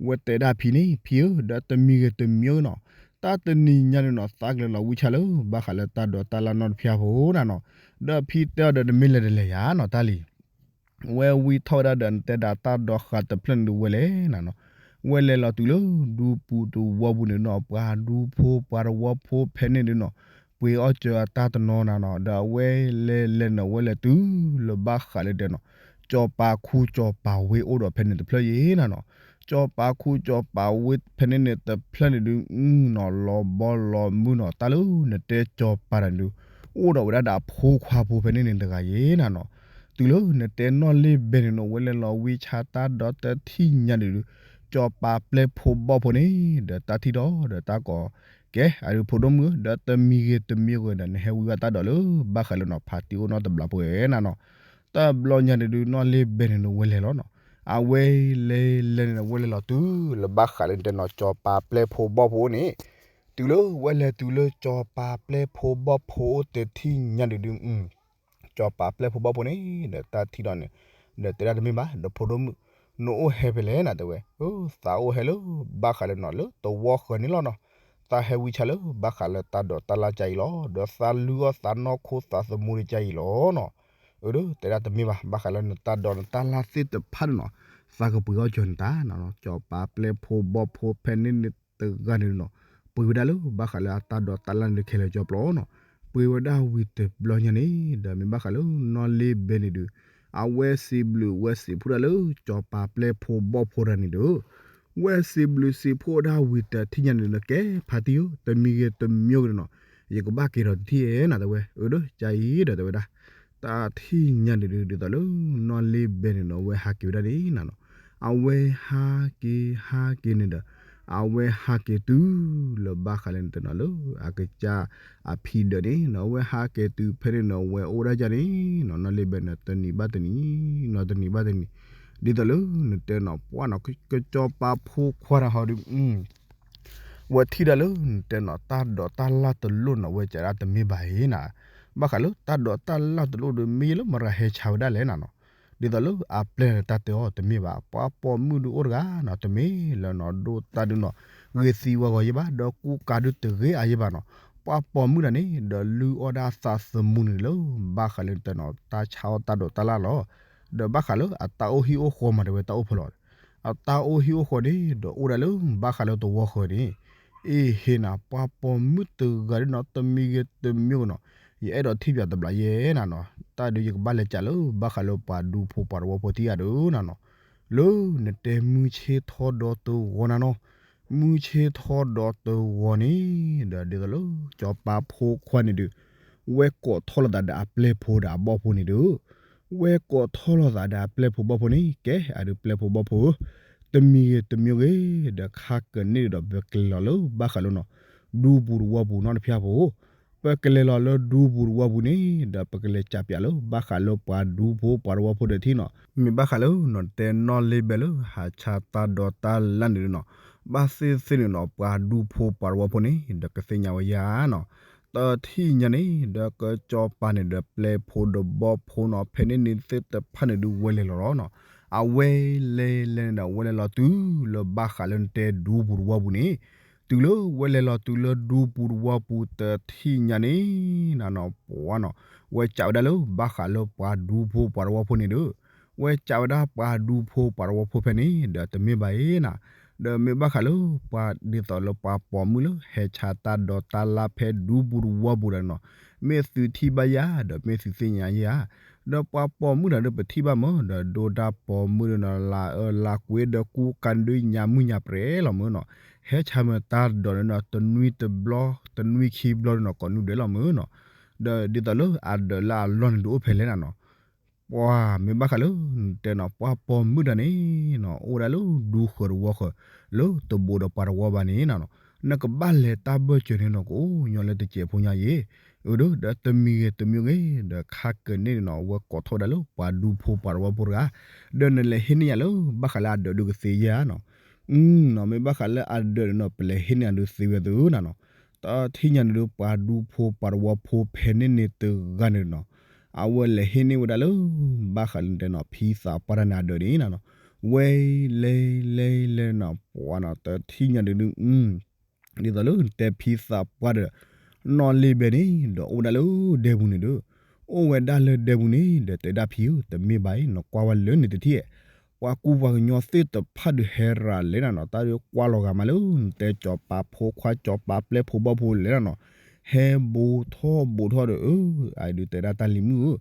ဝဲတဲဒၣ်ဖံန့ၣ် ဖံဧၢ ဒီးတမံၤဂ့ၤတမံၤဂ့ၤနီၤ တၢ်တနံၤညါန့ၣ်နီၤ သးကလဲၤလီၤဝံဆါလၢ ဘၣ်ဃးလၢတၢ်ဒိးတၢ်လၣ်နီတဖျၢၣ်ဖိနၤနီၤ. ဒီးဖံတဲအီၤဒီး နမ့ၢ်လဲၤတလဲၤယၤနီၤ တၢ်လံၤ ဝဲဝံထီၣ်ဝဲဒၣ်ဒီး နတဲဒၣ်တၢ်ဒိးဃာ်တဖျၢၣ်န့ၣ်ဒုးဝဲလဲၤနၤနီၤ. ဝဲလဲၤလီၤတုၤလၢ ဒူပူၤတဝီပူၤန့ၣ်နီၤ ပှၤဒူဖိပှၤတဝီဖိဖဲန့ၣ်ဒုးနီၤ ပှ့ၤအီၣ်စၢၤအတၢ်တနီၤနၤနီၤ. ဒီးအဝဲလဲၤလဲၤနီၤ ဝဲလဲၤတုၤလၢဘၣ်ဃးလၢဒဲးနီၤ စီၤပၤခူစီၤပၤဝ့အိၣ်ဒီးဖဲန့ၣ်တဖျၢၣ်ယဲနၤနီၤ. စီၤပၤခူစီၤပၤဝ့ဖဲန့ၣ်န့ၣ်တဖျၢၣ်န့ၣ်ဒုး နီၤလီၤဘီလီၤမုၢ်နီၤ တၢ်လၢနတဲစီၤပၤတၢ်န့ၣ်ဒုး အိၣ်ဒီးဝဲဒၣ်ဒီးအဖိခွါဖိဖဲန့ၣ်န့ၣ်တဂၤယဲနၤနီၤ. တုၤလၢနတဲနီၢ်လ့ဘဲန့ၣ်နီၤ ဝဲလဲၤလီၤဝံဆါတၢ်ဒီးတထံၣ်ညါန့ၣ်ဒုး စီၤပၤပျဲၢ်ဖိဘီၣ်ဖိန့ၣ် ဒီးတၢ်ထံၣ်ဒီးဒီးတၢ်ကိး ကဲ အဒုးဖိဒိၣ်မုၣ်ဧၢ ဒီးတမံၤဂ့ၤတမံၤဂ့ၤဒီး နဟဲဝံဘၣ်တၢ်ဒိးလၢ ဘၣ်ဃးလၢနီၤ ဖးတံၢ်အိၣ်နီတဘျီဖိဝဲနၤနီၤ. တဘျီညါန့ၣ်ဒုး နီၢ်လ့ဘဲန့ၣ်နီၤ ဝဲလဲၤလီၤနီၤ. အဝဲလဲၤလဲၤန့ၣ်ဒီး ဝဲလဲၤလီၤတုၤလၢဘၣ်ဃးလၢနတဲနီၤ ကၠီၤပၤပျဲၢ်ဖိဘီၣ်ဖိန့ၣ်, တုၤလၢဝဲလဲၤတုၤလၢကၠီၤပၤပျဲၢ်ဖိဘီၣ်ဖိအိၣ်တထံၣ်ညါန့ၣ်ဒုး ကၠီၤပၤပျဲၢ်ဖိဘီၣ်ဖိန့ၣ် ဒီးတၢ်ထံၣ်ဒီးန့ၣ် ဒီးတဲဒၣ်တမ့ၢ်ဘၣ် ဒီးဖိဒိၣ်မုၣ် နအိၣ်ဟဲဖဲလဲၣ်နၤတဲဝဲ, သးအိၣ်ဟဲလၢ ဘၣ်ဃးလၢနီၤလၢသဝီဃၢၤန့ၣ်လီၤနီၤ, သးဟဲဝံဆါလၢ ဘၣ်ဃးလၢတၢ်ဒိးတၢ်လၢ်ကါအံၤလီၤ, ဒီးသးလုၢ်အီၣ်သးနီၢ်ခိသးသမူဒံးကါအံၤလီၤနီၤ, အၢ ဒီးတဲဒၣ်တမ့ၢ်ဘၣ် ဘၣ်ဃးလၢနတၢ်ဒိးနတၢ်လၢ်သ့ၣ်တဖၣ်န့ၣ်နီၤ, သးကပှ့ၤအီၣ်ကၠီၤနတၢ်နီၤ, ကၠီၤပၤပျဲၢ်ဖိဘီၣ်ဖိဖဲန့ၣ်န့ၣ်တဂၤန့ၣ်နီၤ, ပှ့ၤဝဲဒၣ်လၢ ဘၣ်ဃးလၢအတၢ်ဒိးတၢ်လၢ်န့ၣ်ခဲလၢာ်ကၠီၤပျီနီၤ, ပှ့ၤဝဲဒၣ်ဝံၤတဘျီညါန့ၣ် ဒီးမ့ၢ်ဘၣ်ဃးလၢနီၢ်လ့ဘဲန့ၣ်ဒုး အဝဲစံးဘျုးဝဲစံးဖှိၣ်ဒၣ်လၢ ကၠီၤပၤပျဲၢ်ဖိဘီၣ်ဖိတဂၤန့ၣ်ဒီး ဝဲစံးဘျုးစံးဖှိၣ်ဒၣ်ဝံၤတထံၣ်ညါန့ၣ်ဒီး ကဲဖါတံၢ်ဧၢ တမံၤဂ့ၤတမံၤဂ့ၤန့ၣ်နီၤ, ယကဘၣ်က့ၤထီၣ်တထံၣ်ဧဲနၤတဲဝဲ, အၢ ဒီးကါအံၤဒီးတဲဝဲဒၣ်, တၢ်ထံၣ်ညါန့ၣ်ဒုး ဒ်သိးလၢ နီၢ်လ့ဘဲန့ၣ်နီၤ အဝဲဟးက့ၤဝဲဒၣ်န့ၣ်နီၤ, အဝဲဟးက့ၤဟးက့ၤန့ၣ်ဒီး အဝဲဟးက့ၤတုၤလၢဘၣ်ဃးလၢနတဲနီၤလၢ အကစၢ်အဖံဒၢးန့ၣ်နီၤ, အဝဲဟးက့ၤတုၤဖဲန့ၣ်နီၤ အဝဲအိၣ်ဒၣ်ယါန့ၣ်နီၤ, နီၢ်လ့ဘဲန့ၣ် တနံၤဘၣ်တနံၤနီၤ တနံၤဘၣ်တနံၤ, ဒ်သိးလၢနတဲနီၤ ပှၢ်နီၤ ကစီၤပၤဖိခွါတဂၤဟီဒုး ဝဲထံၣ်ဒၣ်လၢနတဲနီၤ တၢ်ဒိးတၢ်လၢ်တလိၣ်နီၤ ဝဲစံးဒၣ်တမ့ၢ်ဘၣ်အံၤနၤ, ဘၣ်ဃးလၢတၢ်ဒိးတၢ်လၢ်တလိၣ်ဒီး မ့ၢ်ယဲလၢမတၤဟဲဆါဝဲဒၣ်လဲၣ်နၤနီၤ, ဒ်သိးလၢအပျဲၢ်တၢ်တဲအီၤတမ့ၢ်ဘၣ်, ပှၤပိာ်မုၣ်ဒုးအိၣ်တဂၤနီၤ တမ့ၢ်လၢနီၤ ဒိၣ်တၢ်ဒုးနီၤ ဂ့ၤသံဝဲဂီၤယဲဘၣ် ဒီးကူကၤဒုးတဂ့ၤအါယဲဘၣ်နီၤ, ပှၤပိာ်မုၣ်တဂၤန့ၣ် ဒီးလုၢ်အီၣ်ဒၣ်သးသမူန့ၣ်လၢ ဘၣ်ဃးလၢနတဲနီၤ တၢ်ဆါအီၣ်တၢ်ဒိးတၢ်လၢ်လီၤ, ဒီးဘၣ်ဃးလၢအတၢ်အိၣ်ဟံၣ်အိၣ်ဃီမၤတဝဲတၢ်အိၣ်ဖဲလီၤ အတၢ်အိၣ်ဟံၣ်အိၣ်ဃီန့ၣ် ဒီးအိၣ်ဒၣ်လၢဘၣ်ဃးလၢသဝီဃၢၤန့ၣ်, အ့ဟ့နၤ ပှၤပိာ်မုၣ်တဂၤဒ်နီၤ တမံၤဂ့ၤတမံၤဂ့ၤနီၤ, ယအဲၣ်ဒိးထံၣ်ပၠးတဘျီယဲနၤနီၤ, တၢ်ဒုးယကဘၣ်လဲၤကးလၢ ဘၣ်ဃးလၢပှၤဒူဖိပှၤသဝီဖိထံဂၤဒီးနၤနီၤ, လၢနတဲမုၢ်ဆ့ၣ်ထီၣ်ဒီးတဂီၤနၤနီၤ, မုၢ်ဆ့ၣ်ထီၣ်ဒီးတဂီၤန့ၣ် ဒီးဒ်သိးလၢ ကၠီၤပၤဖိခွါန့ၣ်ဒုး ဝဲကိးထီၣ်လိာ်သးဒီးအပျဲၢ်ဖိဒီးအဘီၣ်ဖိန့ၣ်ဒုး ဝဲကိးထီၣ်လိာ်သးဒီးအပျဲၢ်ဖိဘီၣ်ဖိန့ၣ် ကဲအဒုးပျဲၢ်ဖိဘီၣ်ဖိဧၢ, တမံၤဂ့ၤတမံၤဂ့ၤ ဒီးခါကန့ၣ်ဒီး ပကလဲၤလီၤလၢဘၣ်ဃးလၢနီၤ ဒူပူၤသဝီပူၤနီတဖၣ်ဖိ, ပကလဲၤလီၤလၢဒူပူၤသဝီပူၤန့ၣ် ဒီးပကလဲၤကးပၠးလၢ ဘၣ်ဃးလၢပှၤဒူဖိပှၤသဝီဖိဒီးထံနီၤ, မ့ၢ်ဘၣ်ဃးလၢနီၤ တဲနီၣ်လ့ဘဲလၢ ဟးဆါတၢ်ဒီးတၢ်လၢ်န့ၣ်နီၤ, ဘၣ်သ့ၣ်သ့ၣ်န့ၣ်နီၤ ပှၤဒူဖိပှၤသဝီဖိန့ၣ် ဒီးကသ့ၣ်ညါဝဲယါနီၤ တထံၣ်ညါန့ၣ် ဒီးကစီၤပၤန့ၣ်ဒီးပျဲၢ်ဖိဒီးဘီၣ်ဖိနီၤ ဖဲန့ၣ်န့ၣ်သ့ၣ်တဖၣ်န့ၣ်ဒုးဝဲလဲၤလီၤလီၤနီၤ, အဝဲလဲၤလဲၤန့ၣ်ဒီး ဝဲလဲၤလီၤတုၤလၢဘၣ်ဃးလၢနတဲဒူပူၤသဝီပူၤန့ၣ်, တုၤလၢဝဲလဲၤလီၤတုၤလၢဒူပူၤသဝီပူၤတထံၣ်ညါန့ၣ် နနီၤ ပှၤနီၤ ဝဲကးဝဲဒၣ်လၢဘၣ်ဃးလၢပှၤဒူဖိပှၤသဝီဖိန့ၣ်ဒီး ဝဲကးဝဲဒၣ်ပှၤဒူဖိပှၤသဝီဖိဖဲန့ၣ် ဒီးတမ့ၢ်ဘၣ်အံၤနၤ, ဒီးမ့ၢ်ဘၣ်ဃးလၢပှၤဒ်သိးလၢပှၤပိာ်မုၣ်လၢဟဲဆါတၢ်ဒီးတၢ်လၢ်ဖဲဒူပူၤသဝီပူၤဒီးနီၤ, မ့ၢ်သုထံၣ်ဘၣ်ယၤ ဒီးမ့ၢ်သုသ့ၣ်ညါယၤ, ဒီးပှၤပိာ်မုၣ်တဂၤဒီးပထံၣ်ဘၣ်မ့ၢ် ဒီးဒိၣ်တၢ်ပိာ်မုၣ်ဒီးနီၤ လၤအၢလၤကွံဒီးကူကၤန့ၣ်ဒုးညါမုၢ်ညါပြဲလီၤမ့ၢ်နီၤ, ဟဲဆါမ့ၢ်တၢ်ဒိးန့ၣ်ဒီး တနွံတဘျီ တနွံခံဘျီဒီးနီၤ ကိးနုာ်ဒဲးလီၤမ့ၢ်နီၤ, ဒီးဒ်သိးလၢအဒၢးလၢအလီၢ်န့ၣ်ဒုးအိၣ်ဖဲလဲၣ်နၤနီၤ ပှၤမ့ၢ်ဘၣ်ဃးလၢ တဲနီၤ ပှၤပိာ်မုၣ်တဂၤန့ၣ်နီၤ အိၣ်ဝဲဒၣ်လၢဒူဃၢၤတဝီဃၢၤ လၢတဘူးဒီးပှၤတဝီဘၣ်န့ၣ်နီၤ, နကဘၣ်လဲၤတၢ်ဘၢၣ်စၢၤန့ၣ်နီၤ ကအိၣ်ညီလၢတစဲးဖိညါယဲ, အၢ ဒီး ဒီးတမံၤဂ့ၤတမံၤဂ့ၤ ဒီးခါကန့ၣ်နီၤ ဝဲကိးထီၣ်ဝဲဒၣ်လၢပှၤဒူဖိပှၤတဝီဖိတဂၤ, ဒီးနလဲၤဟ့ၣ်န့ၢ်ယၤလၢ ဘၣ်ဃးလၢအဒၢးဒုးကသ့ယဲဧါနီၤ နီၤ မ့ၢ်ဘၣ်ဃးလၢအဒၢးန့ၣ်နီၤ ပလဲၤဟ့ၣ်န့ၢ်အဒုးသ့ဝဲသုနီၤ, တထံၣ်ညါန့ၣ်ဒုး ပှၤဒူဖိပှၤတဝီဖိဖဲန့ၣ်န့ၣ်တဂၤန့ၣ်နီၤ, အဝဲလဲၤဟ့ၣ်န့ၢ်ဝဲဒၣ်လၢ ဘၣ်ဃးလၢတဲနီၤ ဖံသးပှၢ်တၢ်န့ၣ်အဒၢးန့ၣ်နီၤ, ဝဲလဲၤလဲၤလဲၤနီၤ ပှၤနီၤ တထံၣ်ညါဒုးဒုး ဒ်သိးလၢတဲဖံသးပှၢ်ဒီး နီၢ်လ့ဘဲန့ၣ် ဒီးအိၣ်ဝဲဒၣ်လၢဒဲပူၤန့ၣ်ဒုး, အိၣ်ဝဲဒၣ်လၢဒဲပူၤန့ၣ် ဒီးတဲဒၣ်ဖံဧၢ တမ့ၢ်ဘၣ်အံၤ နကွၢ်ဝဲလၢန့ၣ်တထံၣ်, ပှၤကူပှၤကညီသ့ၣ်တဖၣ်ဒုးဟဲရၤလဲၣ်နၤနီၤ, တၢ်ဒုးကွၢ်လီၤဂာ်မးလၢ နတဲကၠီၤပၤဖိခွါ ကၠီၤပၤပျဲၢ်ဖိဘီၣ်ဖိလဲၣ်နၤနီၤ, ဟဲဘူးထီၣ်ဘူးထီၣ်ဒီး အၢ အဒုးတဲဒၣ်တၢ်လံၤမုၣ်ဧၢ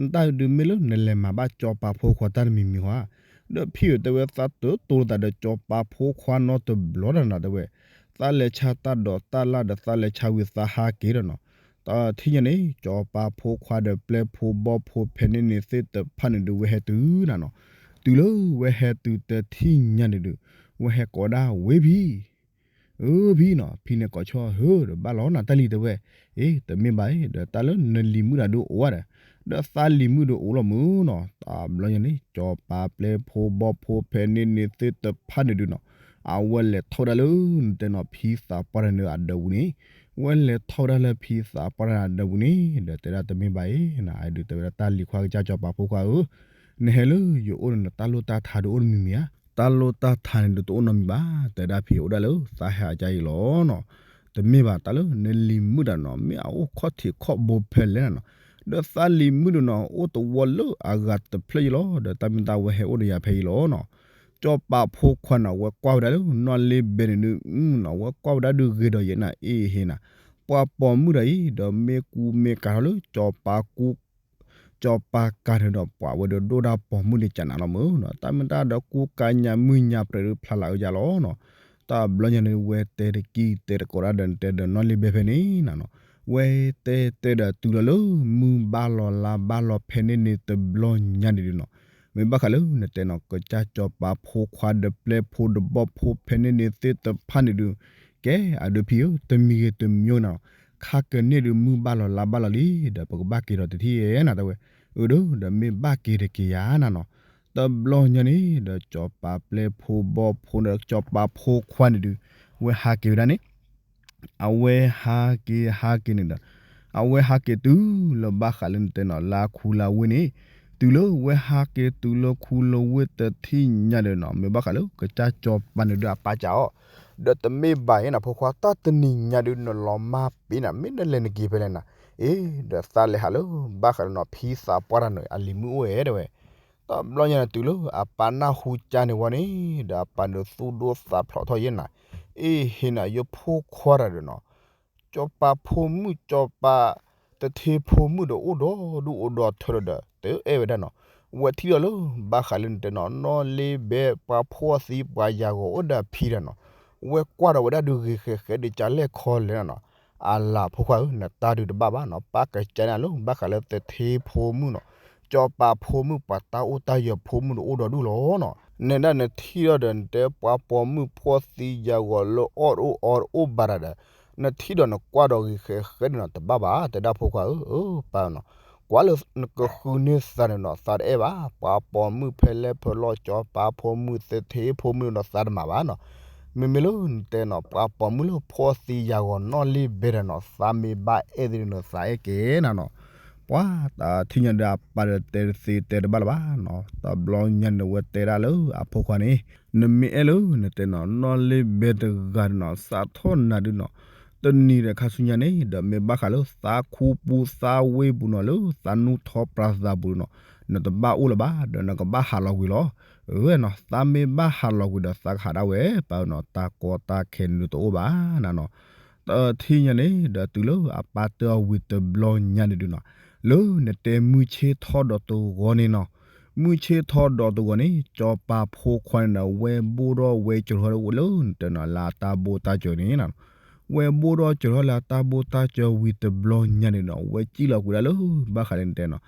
နတၢ်ဒုးမ့ၢ်လၢနလဲၤမၤဘၣ်ကၠီၤပၤဖိခွါတၢ်တမံၤမံၤဧါ, ဒီးဖံဧၢ တဲဝဲ သးတတိၤလိာ်သးဒီးကၠီၤပၤဖိခွါနီတဘျီဒီးနၤ တဲဝဲ, သးလဲၤဆါတၢ်ဒိးတၢ်လၢ်ဒီးသးလဲၤဆါဝံၤသးဟးက့ၤဒီးနီၤ, တထံၣ်ညါန့ၣ် ကၠီၤပၤဖိခွါဒီးပျဲၢ်ဖိဘီၣ်ဖိဖဲန့ၣ်န့ၣ်သ့ၣ်တဖၣ်န့ၣ်ဒုး ဝဲဟဲတုၤနၤနီၤ, တုၤလၢဝဲဟဲတုၤတထံၣ်ညါန့ၣ်ဒုး ဝဲဟဲကိးဒၣ်ဝဲဖံ အၢ ဖံနီၤ, ဖံန့ၣ်ကိးဆီၣ်ဟၢဒီး ဘၣ်လီၤနၤတၢ်လံၤ တဲဝဲ, အ့ တမ့ၢ်ဘၣ်အံၤ ဒီးတၢ်လၢနလံၤမုၣ်တၢ်ဒုးအိၣ်ဝဲဒီး, ဒီးသးလံၤမုၣ်ဒီးအိၣ်လီၤမုၢ်နီၤ. တဘျီညါန့ၣ် စီၤပၤပျဲၢ်ဖိဘီဖိဖဲန့ၣ်န့ၣ်သ့ၣ်တဖၣ်န့ၣ်ဒုးနီၤ, အဝဲလဲၤထီၣ်ဝဲဒၣ်လၢ နတဲနီၤ ဖံသးပှၢ်တၢ်န့ၣ်အဒၢးပူၤန့ၣ်, ဝဲလဲၤထီၣ်ဝဲဒၣ်လၢဖံသးပှၢ်တၢ်န့ၣ်အဒၢးပူၤန့ၣ် ဒီးတဲဒၣ်တမ့ၢ်ဘၣ်အံၤ, အဒုးတဲဝဲဒၣ် တၢ်လံၤခွါကစၢ်စီၤပၤဖိခွါဧၢ, နဟဲလၢယအိၣ်န့ၣ် နတၢ်လိၣ်တၢ်ထါဒုးအိၣ်တမံၤမံၤဧါ. တၢ်လိၣ်တၢ်ထါန့ၣ်ဒုးတအိၣ်နီတမံၤဘၣ်, တဲဒၣ်ဖံအိၣ်ဒၣ်လၢသးဟဲအကါအံၤလီၤနီၤ. တမ့ၢ်ဘၣ် တၢ်လၢနလံၤမုၣ်တၢ်နီၤ မ့ၢ်အအိၣ်ခီၣ်ထံးခီၣ်ဘိဖဲလဲၣ်နီၤ, ဒီးသးလံၤမုၣ်တၢ်နီၤ အိၣ်တဝီလၢအဂၤတဖျၢၣ်အံၤလီၤ. ဒီးတၢ်မ့ၢ်တၢ်ဝဲဟဲအိၣ်ဒီးယၤဖဲအံၤလီၤနီၤ. စီၤပၤဖိခွါန့ၣ် အဝဲကွၢ်ဝဲဒၣ်လၢနီၣ်လ့ဘဲန့ၣ်ဒုးနီၤ, အဝဲကွၢ်ဝဲဒၣ်ဒုးဂ့ၤဒီးယဲနၤအ့ဟ့နၤ, ပှၤပိာ်မုၣ်တၢ်အံၤ ဒီးမ့ၢ်ကူမ့ၢ်ကၤထီၣ်လၢစီၤပၤကူ စီၤပၤကၤန့ၣ်ဒီး ပှၤဝဲဒၣ်ဒိၣ်တၢ်ပိာ်မုၣ်န့ၣ်ကနၤလီၤမုၢ်နီၤ. တၢ်မ့ၢ်တၢ်ဒီးကူကၤညါမုၢ်ညါပြဲးဒုးဖျါလၢအယါလီၤနီၤ. တဘျီညါန့ၣ် ဝဲတဲတကံၢ်တဲတကိးဒၣ်ဒီး နတဲဒီးနီၣ်လ့ဘဲဖဲန့ၣ်နၤနီၤ, ဝဲတဲတဲဒီးတုၤလီၤလၢမုၢ်ဘၣ်လီၤလါဘၣ်လီၤဖဲန့ၣ်န့ၣ်တဘျီညါန့ၣ်ဒုးနီၤ, မ့ၢ်ဘၣ်ဃးလၢနတဲနီၤ ကစၢ်စီၤပၤဖိခွါဒီးပျဲၢ်ဖိဒီးဘီၣ်ဖိဖဲန့ၣ်န့ၣ်သ့ၣ်တဖၣ်န့ၣ်ဒုး, ကဲအဒုးဖံဧၢ တမံၤဂ့ၤတမံၤဂ့ၤနၤနီၤ, ခါကန့ၢ်ဒုးမုၢ်ဘၣ်လီၤလါဘၣ်လီၤလံ, ဒီးပကဘၣ်က့ၤဒီးတထံၣ်ဧဲနၤတဲဝဲ, အၢ ဒီးမ့ၢ်ဘၣ်က့ၤတက့ၤယၤနၤနီၤ. တဘျီညါန့ၣ် ဒီးစီၤပၤပျဲၢ်ဖိဘီၣ်ဖိဒီးစီၤပၤဖိခွါန့ၣ်ဒုး, ဝဲဟးက့ၤဝဲဒၣ်န့ၣ် အဝဲဟးက့ၤဟးက့ၤန့ၣ်ဒီး, အဝဲဟးက့ၤတုၤလၢဘၣ်ဃးလၢနတဲနီၤ လၢခူလၢဝ့ၢ်န့ၣ်, တုၤလၢဝဲဟးက့ၤတုၤလၢခူလၢဝ့ၢ်တထံၣ်ညါဒီးနီၤ, မ့ၢ်ဘၣ်ဃးလၢကစၢ်စီၤပၤန့ၣ်ဒုးအပၢ်ကးအီၤ, ဒီးတမ့ၢ်ဘၣ်အံၤနၤ ဖိခွါ တၢ်တနံၤညါဒုးနလီၤမၢ်ပ့ၤနၤ မ့ၢ်နလဲၤနက့ၤဖဲလဲၣ်နၤ, အ့ ဒီးသးလဲၤဟးလၢ ဘၣ်ဃးလၢနီၤ ဖံသးပှၢ်တၢ်န့ၣ် အလံၤမုၣ်အိၣ်ဝဲတဲဝဲ တဘျီညါန့ၣ်တုၤလၢအပၢ်နၢ်ဟူကါန့ၣ်ဝံၤန့ၣ်, ဒီးအပၢ်န့ၣ်သူၣ်ဒိၣ်သးဖျိးထီၣ်ယဲနၤ, အ့ဟ့နၤ ယဖိခွါတၢ်ဒီးနီၤ, စီၤပၤဖိမုၣ် စီၤပၤတထ့ဖိမုၣ်ဒီး အိၣ်ဒီဒူၣ်အိၣ်ဒီထၢဒီး တအဲၣ်ဝဲဒၣ်နီၤ, ဝဲထံၣ်ဒီးလၢ ဘၣ်ဃးလၢနတဲနီၤ နီၣ်လ့ဘဲပှၤဖှီၣ်သံပှၤယၤဂီၤအိၣ်ဒီးဖံတၢ်နီၤ, ဝဲကွၢ်ဒီးဝဲဒၣ်ဒုးဂ့ၤဃဲးဃဲးဒုးကလဲၣ်ခီလဲၣ်နၤနီၤ, အလၤဖိခွါဧၢ နတၢ်ဒုးတဘၣ်ဘၣ်နီၤ, ပၢ်ကစၢ်န့ၣ်လၢ ဘၣ်ဃးလၢတထ့ဖိမုၣ်နီၤ, စီၤပၤဖိမုၣ် ပှၤတၢ်အိၣ်တၢ်ယၢၤဖိမုၣ်ဒီးအိၣ်ဒီဒူၣ်လီၤနီၤ, နဲဒၣ်နထံၣ်ဒီးဒီးနတဲပှၤပိာ်မုၣ်ဖှီၣ်သံယၤဂီၤလၢအီၣ်တအိၣ်အီတအိၣ်ဘၣ်တၢ်ဒီး, နထံၣ်ဒီးနကွၢ်ဒီးဂ့ၤဃဲးဃဲးဒုးနီၤ တဘၣ်ဘၣ် တဲဒၣ်ဖိခွါဧၢ, ပၢ်နီၤ, ကွၢ်လၢနကဃုန့ၢ်သးန့ၣ်နီၤ သးတအဲၣ်ဘၣ်, ပှၤပိာ်မုၣ်ဖဲလဲၣ်ဖဲလဲၣ် စီၤပၤဖိမုၣ်တထ့ဖိမုၣ်ဒီးသးတမၤဘၣ်နီၤ, မ့မ့ၢ်လၢနတဲနီၤ ပှၤပိာ်မုၣ်လၢဖှီၣ်သံယၤဂီၤနီၣ်လ့ဘဲတၢ်နီၤ သးမ့ၢ်ဘၣ်အဲၣ်သ့ၣ်န့ၣ်နီၤ သးအဲၣ်က့ၤနၤနီၤ, ပှၤတထံၣ်ညါဒီးအပၢ်ဒီးတဲတသ့တဲတဘၣ်လၢၤဘၣ်နီၤ, တဘျီညါန့ၣ်ဝဲတဲဒၣ်လၢအဖိခွါန့ၣ်, နမ့ၢ်အဲၣ်လၢနတဲနီၤ နီၣ်လ့ဘဲတဂၤန့ၣ်နီၤ စးထီၣ်နၤဒုးနီၤ, တနံၤဒီးခါဆူညါန့ၣ် ဒီးမ့ၢ်ဘၣ်ဃးလၢသးခူပူၤသးဝ့ၢ်ပူၤနီၤ လၢသးနူၢ်ထီၣ်ပြးသးပူၤနီၤ, နတဘၣ်အိၣ်လၢၤဘၣ် ဒီးနကဘၣ်ဟးလီၤကွံာ်လီၤ, အဝဲနီၤ သးမ့ၢ်ဘၣ်ဟးလီၤကွံာ်ဒီးသးကဟးဒၣ်ဝဲ ပၢ်နီၤ တၢ်ကီတၢ်ခဲန့ၣ်ဒုးတအိၣ်ဘၣ်နၤနီၤ, တထံၣ်ညါန့ၣ် ဒီးတုၤလၢအပၢ်တဲအီၤဝံၤတဘျီညါန့ၣ်ဒုးနီၤ, လၢနတဲမုၢ်ဆ့ၣ်ထီၣ်ဒီးတဂီၤန့ၣ်နီၤ, မုၢ်ဆ့ၣ်ထီၣ်ဒီးတဂီၤန့ၣ် စီၤပၤဖိခွါန့ၣ်ဒီး ဝဲဘိၣ်ထီၣ်ဝဲကၠိထီၣ်လၢနတဲနီၤ လၢအတၢ်ဘိၣ်တၢ်စၢၤန့ၣ်နီၤ, ဝဲဘိၣ်ထီၣ်ကၠိထီၣ်လၢအတၢ်ဘိၣ်တၢ်စၢၤဝံၤတဘျီညါန့ၣ်နီၤ ဝဲစံၣ်လီၤကွံာ်ဒၣ်လၢ ဘၣ်ဃးလၢနတဲနီၤ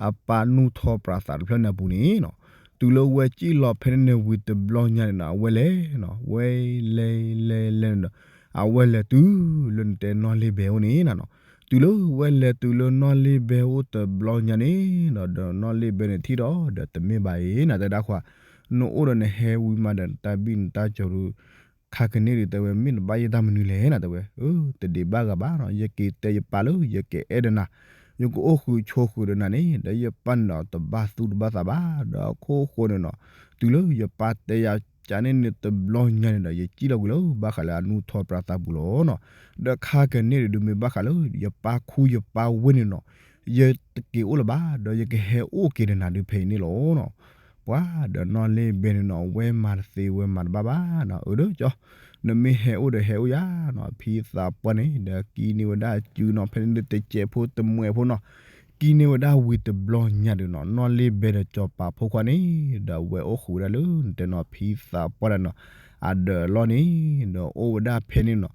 အပၢ်နူၢ်ထီၣ်ပြးသးတဖျၢၣ်န့ၣ်အပူၤန့ၣ်နီၤ, တုၤလၢဝဲစံၣ်လီၤဖဲန့ၣ်န့ၣ်ဝံၤတဘျီညါန့ၣ်နီၤ အဝဲလဲၤနီၤ ဝဲလဲၤလဲၤလဲၤန့ၣ်ဒီး အဝဲလဲၤတုၤလၢနတဲနီၣ်လ့ဘဲအိၣ်န့ၣ်နၤနီၤ, တုၤလၢဝဲလဲၤတုၤလၢနီၣ်လ့ဘဲအိၣ်တဘျီညါန့ၣ်နီၤ ဒီးနီၣ်လ့ဘဲန့ၣ်ထံၣ်ဒီး ဒီးတမ့ၢ်ဘၣ်အံၤ နတဲဒၣ်ခွါ နအိၣ်ဒီးနဟဲဝံၤမးဒီးနတၢ်ဘံၣ်နတၢ်စၢၤဒုး ခါကန့ၣ်ဒုးတဲဝဲ မ့ၢ်နဘၣ်ယဲၢ်တၢ်မနုၤလဲၣ်နၤ တဲဝဲ, အၢ တဒံးဘၣ်ဂၤဘၣ်နီၤ ယက့ၤတဲယပၢ်လၢ ယကအဲၣ်ဒီးနၤ, ယကအိၣ်ဃုာ်ဆိးဃုာ်ဒီးနၤန့ၣ် ဒီးယပၢ်န့ၣ်ဒီးတဘၣ်သူၣ်တဘၣ်သးဘၣ်, ဒီးအခိၣ်ဃိန့ၣ်နီၤ တုၤလၢယပၢ်တဲယၤကန့ၣ်န့ၣ်တဘျီညါန့ၣ်ဒီး ယစံၣ်လီၤကွံာ်လၢ ဘၣ်ဃးလၢအနူၢ်ထီၣ်ပြးသးပူၤလီၤနီၤ, ဒီးခါကန့ၣ်ဒုး မ့ၢ်ဘၣ်ဃးလၢ ယပၢ်ခူယပၢ်ဝ့ၢ်န့ၣ်နီၤ ယတက့ၤအိၣ်လၢၤဘၣ် ဒီးယကဟဲအိၣ်က့ၤဒီးနၤဒုးဖဲအံၤန့ၣ်လီၤနီၤ. ပှၤဒီးနီၣ်လ့ဘဲန့ၣ်နီၤ ဝဲမၤတသ့ဝဲမၤတဘၣ်ဘၣ်နီၤ, အၢ ဒီးကၠီ နမ့ၢ်ဟဲအိၣ်ဒီးဟဲအိၣ်ယၤနီၤ, ဖံသးပှၢ်န့ၣ် ဒီးကံန့ၢ်ဝဲဒၣ်စုနီၤ ဖဲန့ၣ်တစဲးဖိတမှဲးဖိနီၤ, ကံန့ၢ်ဝဲဒၣ်ဝံၤတဘျီညါဒီးနီၤ နီၣ်လ့ဘဲဒီးစီၤပၤဖိခွါန့ၣ် ဒီးဝဲအိၣ်ဃုာ်ဝဲဒၣ်လၢနတဲနီၤ ဖံသးပှၢ်တၢ်နီၤ အဒၢးအလီၢ်န့ၣ် ဒီးအိၣ်ဝဲဒၣ်ဖဲန့ၣ်နီၤ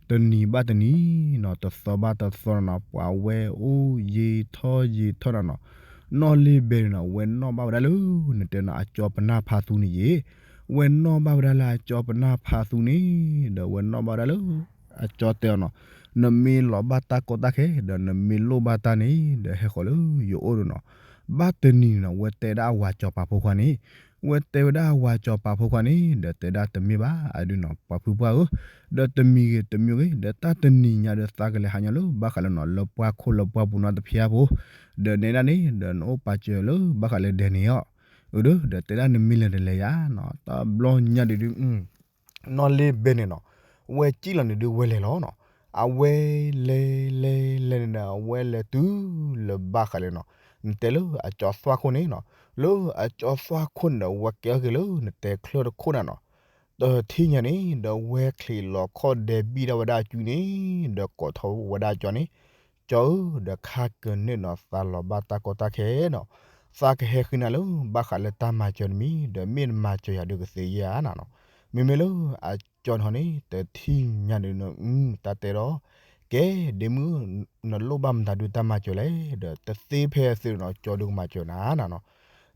တနံၤဘၣ်တနံၤနီၤ တသီဘၣ်တသီနီၤနီၤ ပှၤဝဲအိၣ်ယံာ်ထီၣ်ယံာ်ထီၣ်နီၤနီၤ, နီၣ်လ့ဘဲန့ၣ်နီၤ ဝဲနီၣ်ဘၣ်ဝဲဒၣ်လၢ နတဲနီၤ အကၠီပနၢ်ဖးသူန့ၣ်ယဲ, ဝဲနီၣ်ဘၣ်ဝဲဒၣ်လၢအကၠီပနၢ်ဖးသူန့ၣ် ဒီးဝဲနီၣ်ဘၣ်ဝဲဒၣ်လၢ အကၠီတဲအီၤနီၤ, နမ့ၢ်လီၤဘၣ်တၢ်ကီတၢ်ခဲ ဒီးနမ့ၢ်လိၣ်ဘၣ်တၢ်န့ၣ် ဒီးဟဲဃီၤလၢယအိၣ်ဒီးနီၤ. ဘၣ်တနံၤန့ၣ်နီၤ ဝဲတဲဒၣ်အဝၤစီၤပၤဖိခွါန့ၣ်, ဝဲတဲဝဲဒၣ်အဝၤစီၤပၤဖိခွါန့ၣ် ဒီးတဲဒၣ်တမ့ၢ်ဘၣ် အဒုနီၤ ပှၤဖုပှၢ်ဧၢ, ဒီးတမံၤဂ့ၤတမံၤဂ့ၤ ဒီးတၢ်တနံၤညါဒီးသးကလဲၤဟးညီလၢဘၣ်ဃးလၢနီၤ လၢပှၢ်ခိၣ်လၢပှၢ်ပူၤနီတဖျၢၣ်ဖိ, ဒီးနဲဒၣ်န့ၣ် ဒီးနအိၣ်ပာ်စၢၤလၢဘၣ်ဃးလၢဒဲန့ၣ်အီၤ, အဒု ဒီးတဲဒၣ်နမ့ၢ်လဲၤတလဲၤယၤနီၤ တဘျီညါဒုးဒုး နီၢ်လ့ဘဲန့ၣ်နီၤ, ဝဲစံၣ်လီၤန့ၣ်ဒုးဝဲလဲၤလီၤနီၤ. အဝဲလဲၤလဲၤလဲၤန့ၣ်ဒီး အဝဲလဲၤတုၤလၢဘၣ်ဃးလၢနီၤ, နတဲလၢအကၠီသွၣ်ခိၣ်န့ၣ်နီၤ, လၢအကၠီသွၣ်ခိၣ်န့ၣ်ဒီး ဝဲကဲထီၣ်က့ၤလၢနတဲချၢၣ်တခိၣ်နၤနီၤ. တထံၣ်ညါန့ၣ် ဒီးဝဲချံးလီၤခီၣ်ဒဲးဘံၣ်ထီၣ်ဝဲဒၣ်အစုန့ၣ်, ဒီးကိးထီၣ်ဝဲဒၣ်ကၠီန့ၣ်, ကၠီဧၢ, ဒီးခါကန့ၣ်နီၤ သးလီၤဘၣ်တၢ်ကီတၢ်ခဲနီၤ, သးကဟဲဃ့နၤလၢဘၣ်ဃးလၢတၢ်မၤစၢၤတမံၤ, ဒီးမ့ၢ်နမၤစၢၤယၤဒုးကသ့ဧါနၤနီၤ. မ့မ့ၢ်လၢအကၠီန့ၣ်ဟီန့ၣ် တထံၣ်ညါန့ၣ် တၢ်တဲဒီး, ကဲ, ဒ့မုၣ်, နလိၣ်ဘၣ်မတၤဒုးတၢ်မၤစၢၤလဲၣ်, ဒီးတသ့ဖဲအသ့နီၤ ကၠီဒုးကမၤစၢၤနၤနၤနီၤ.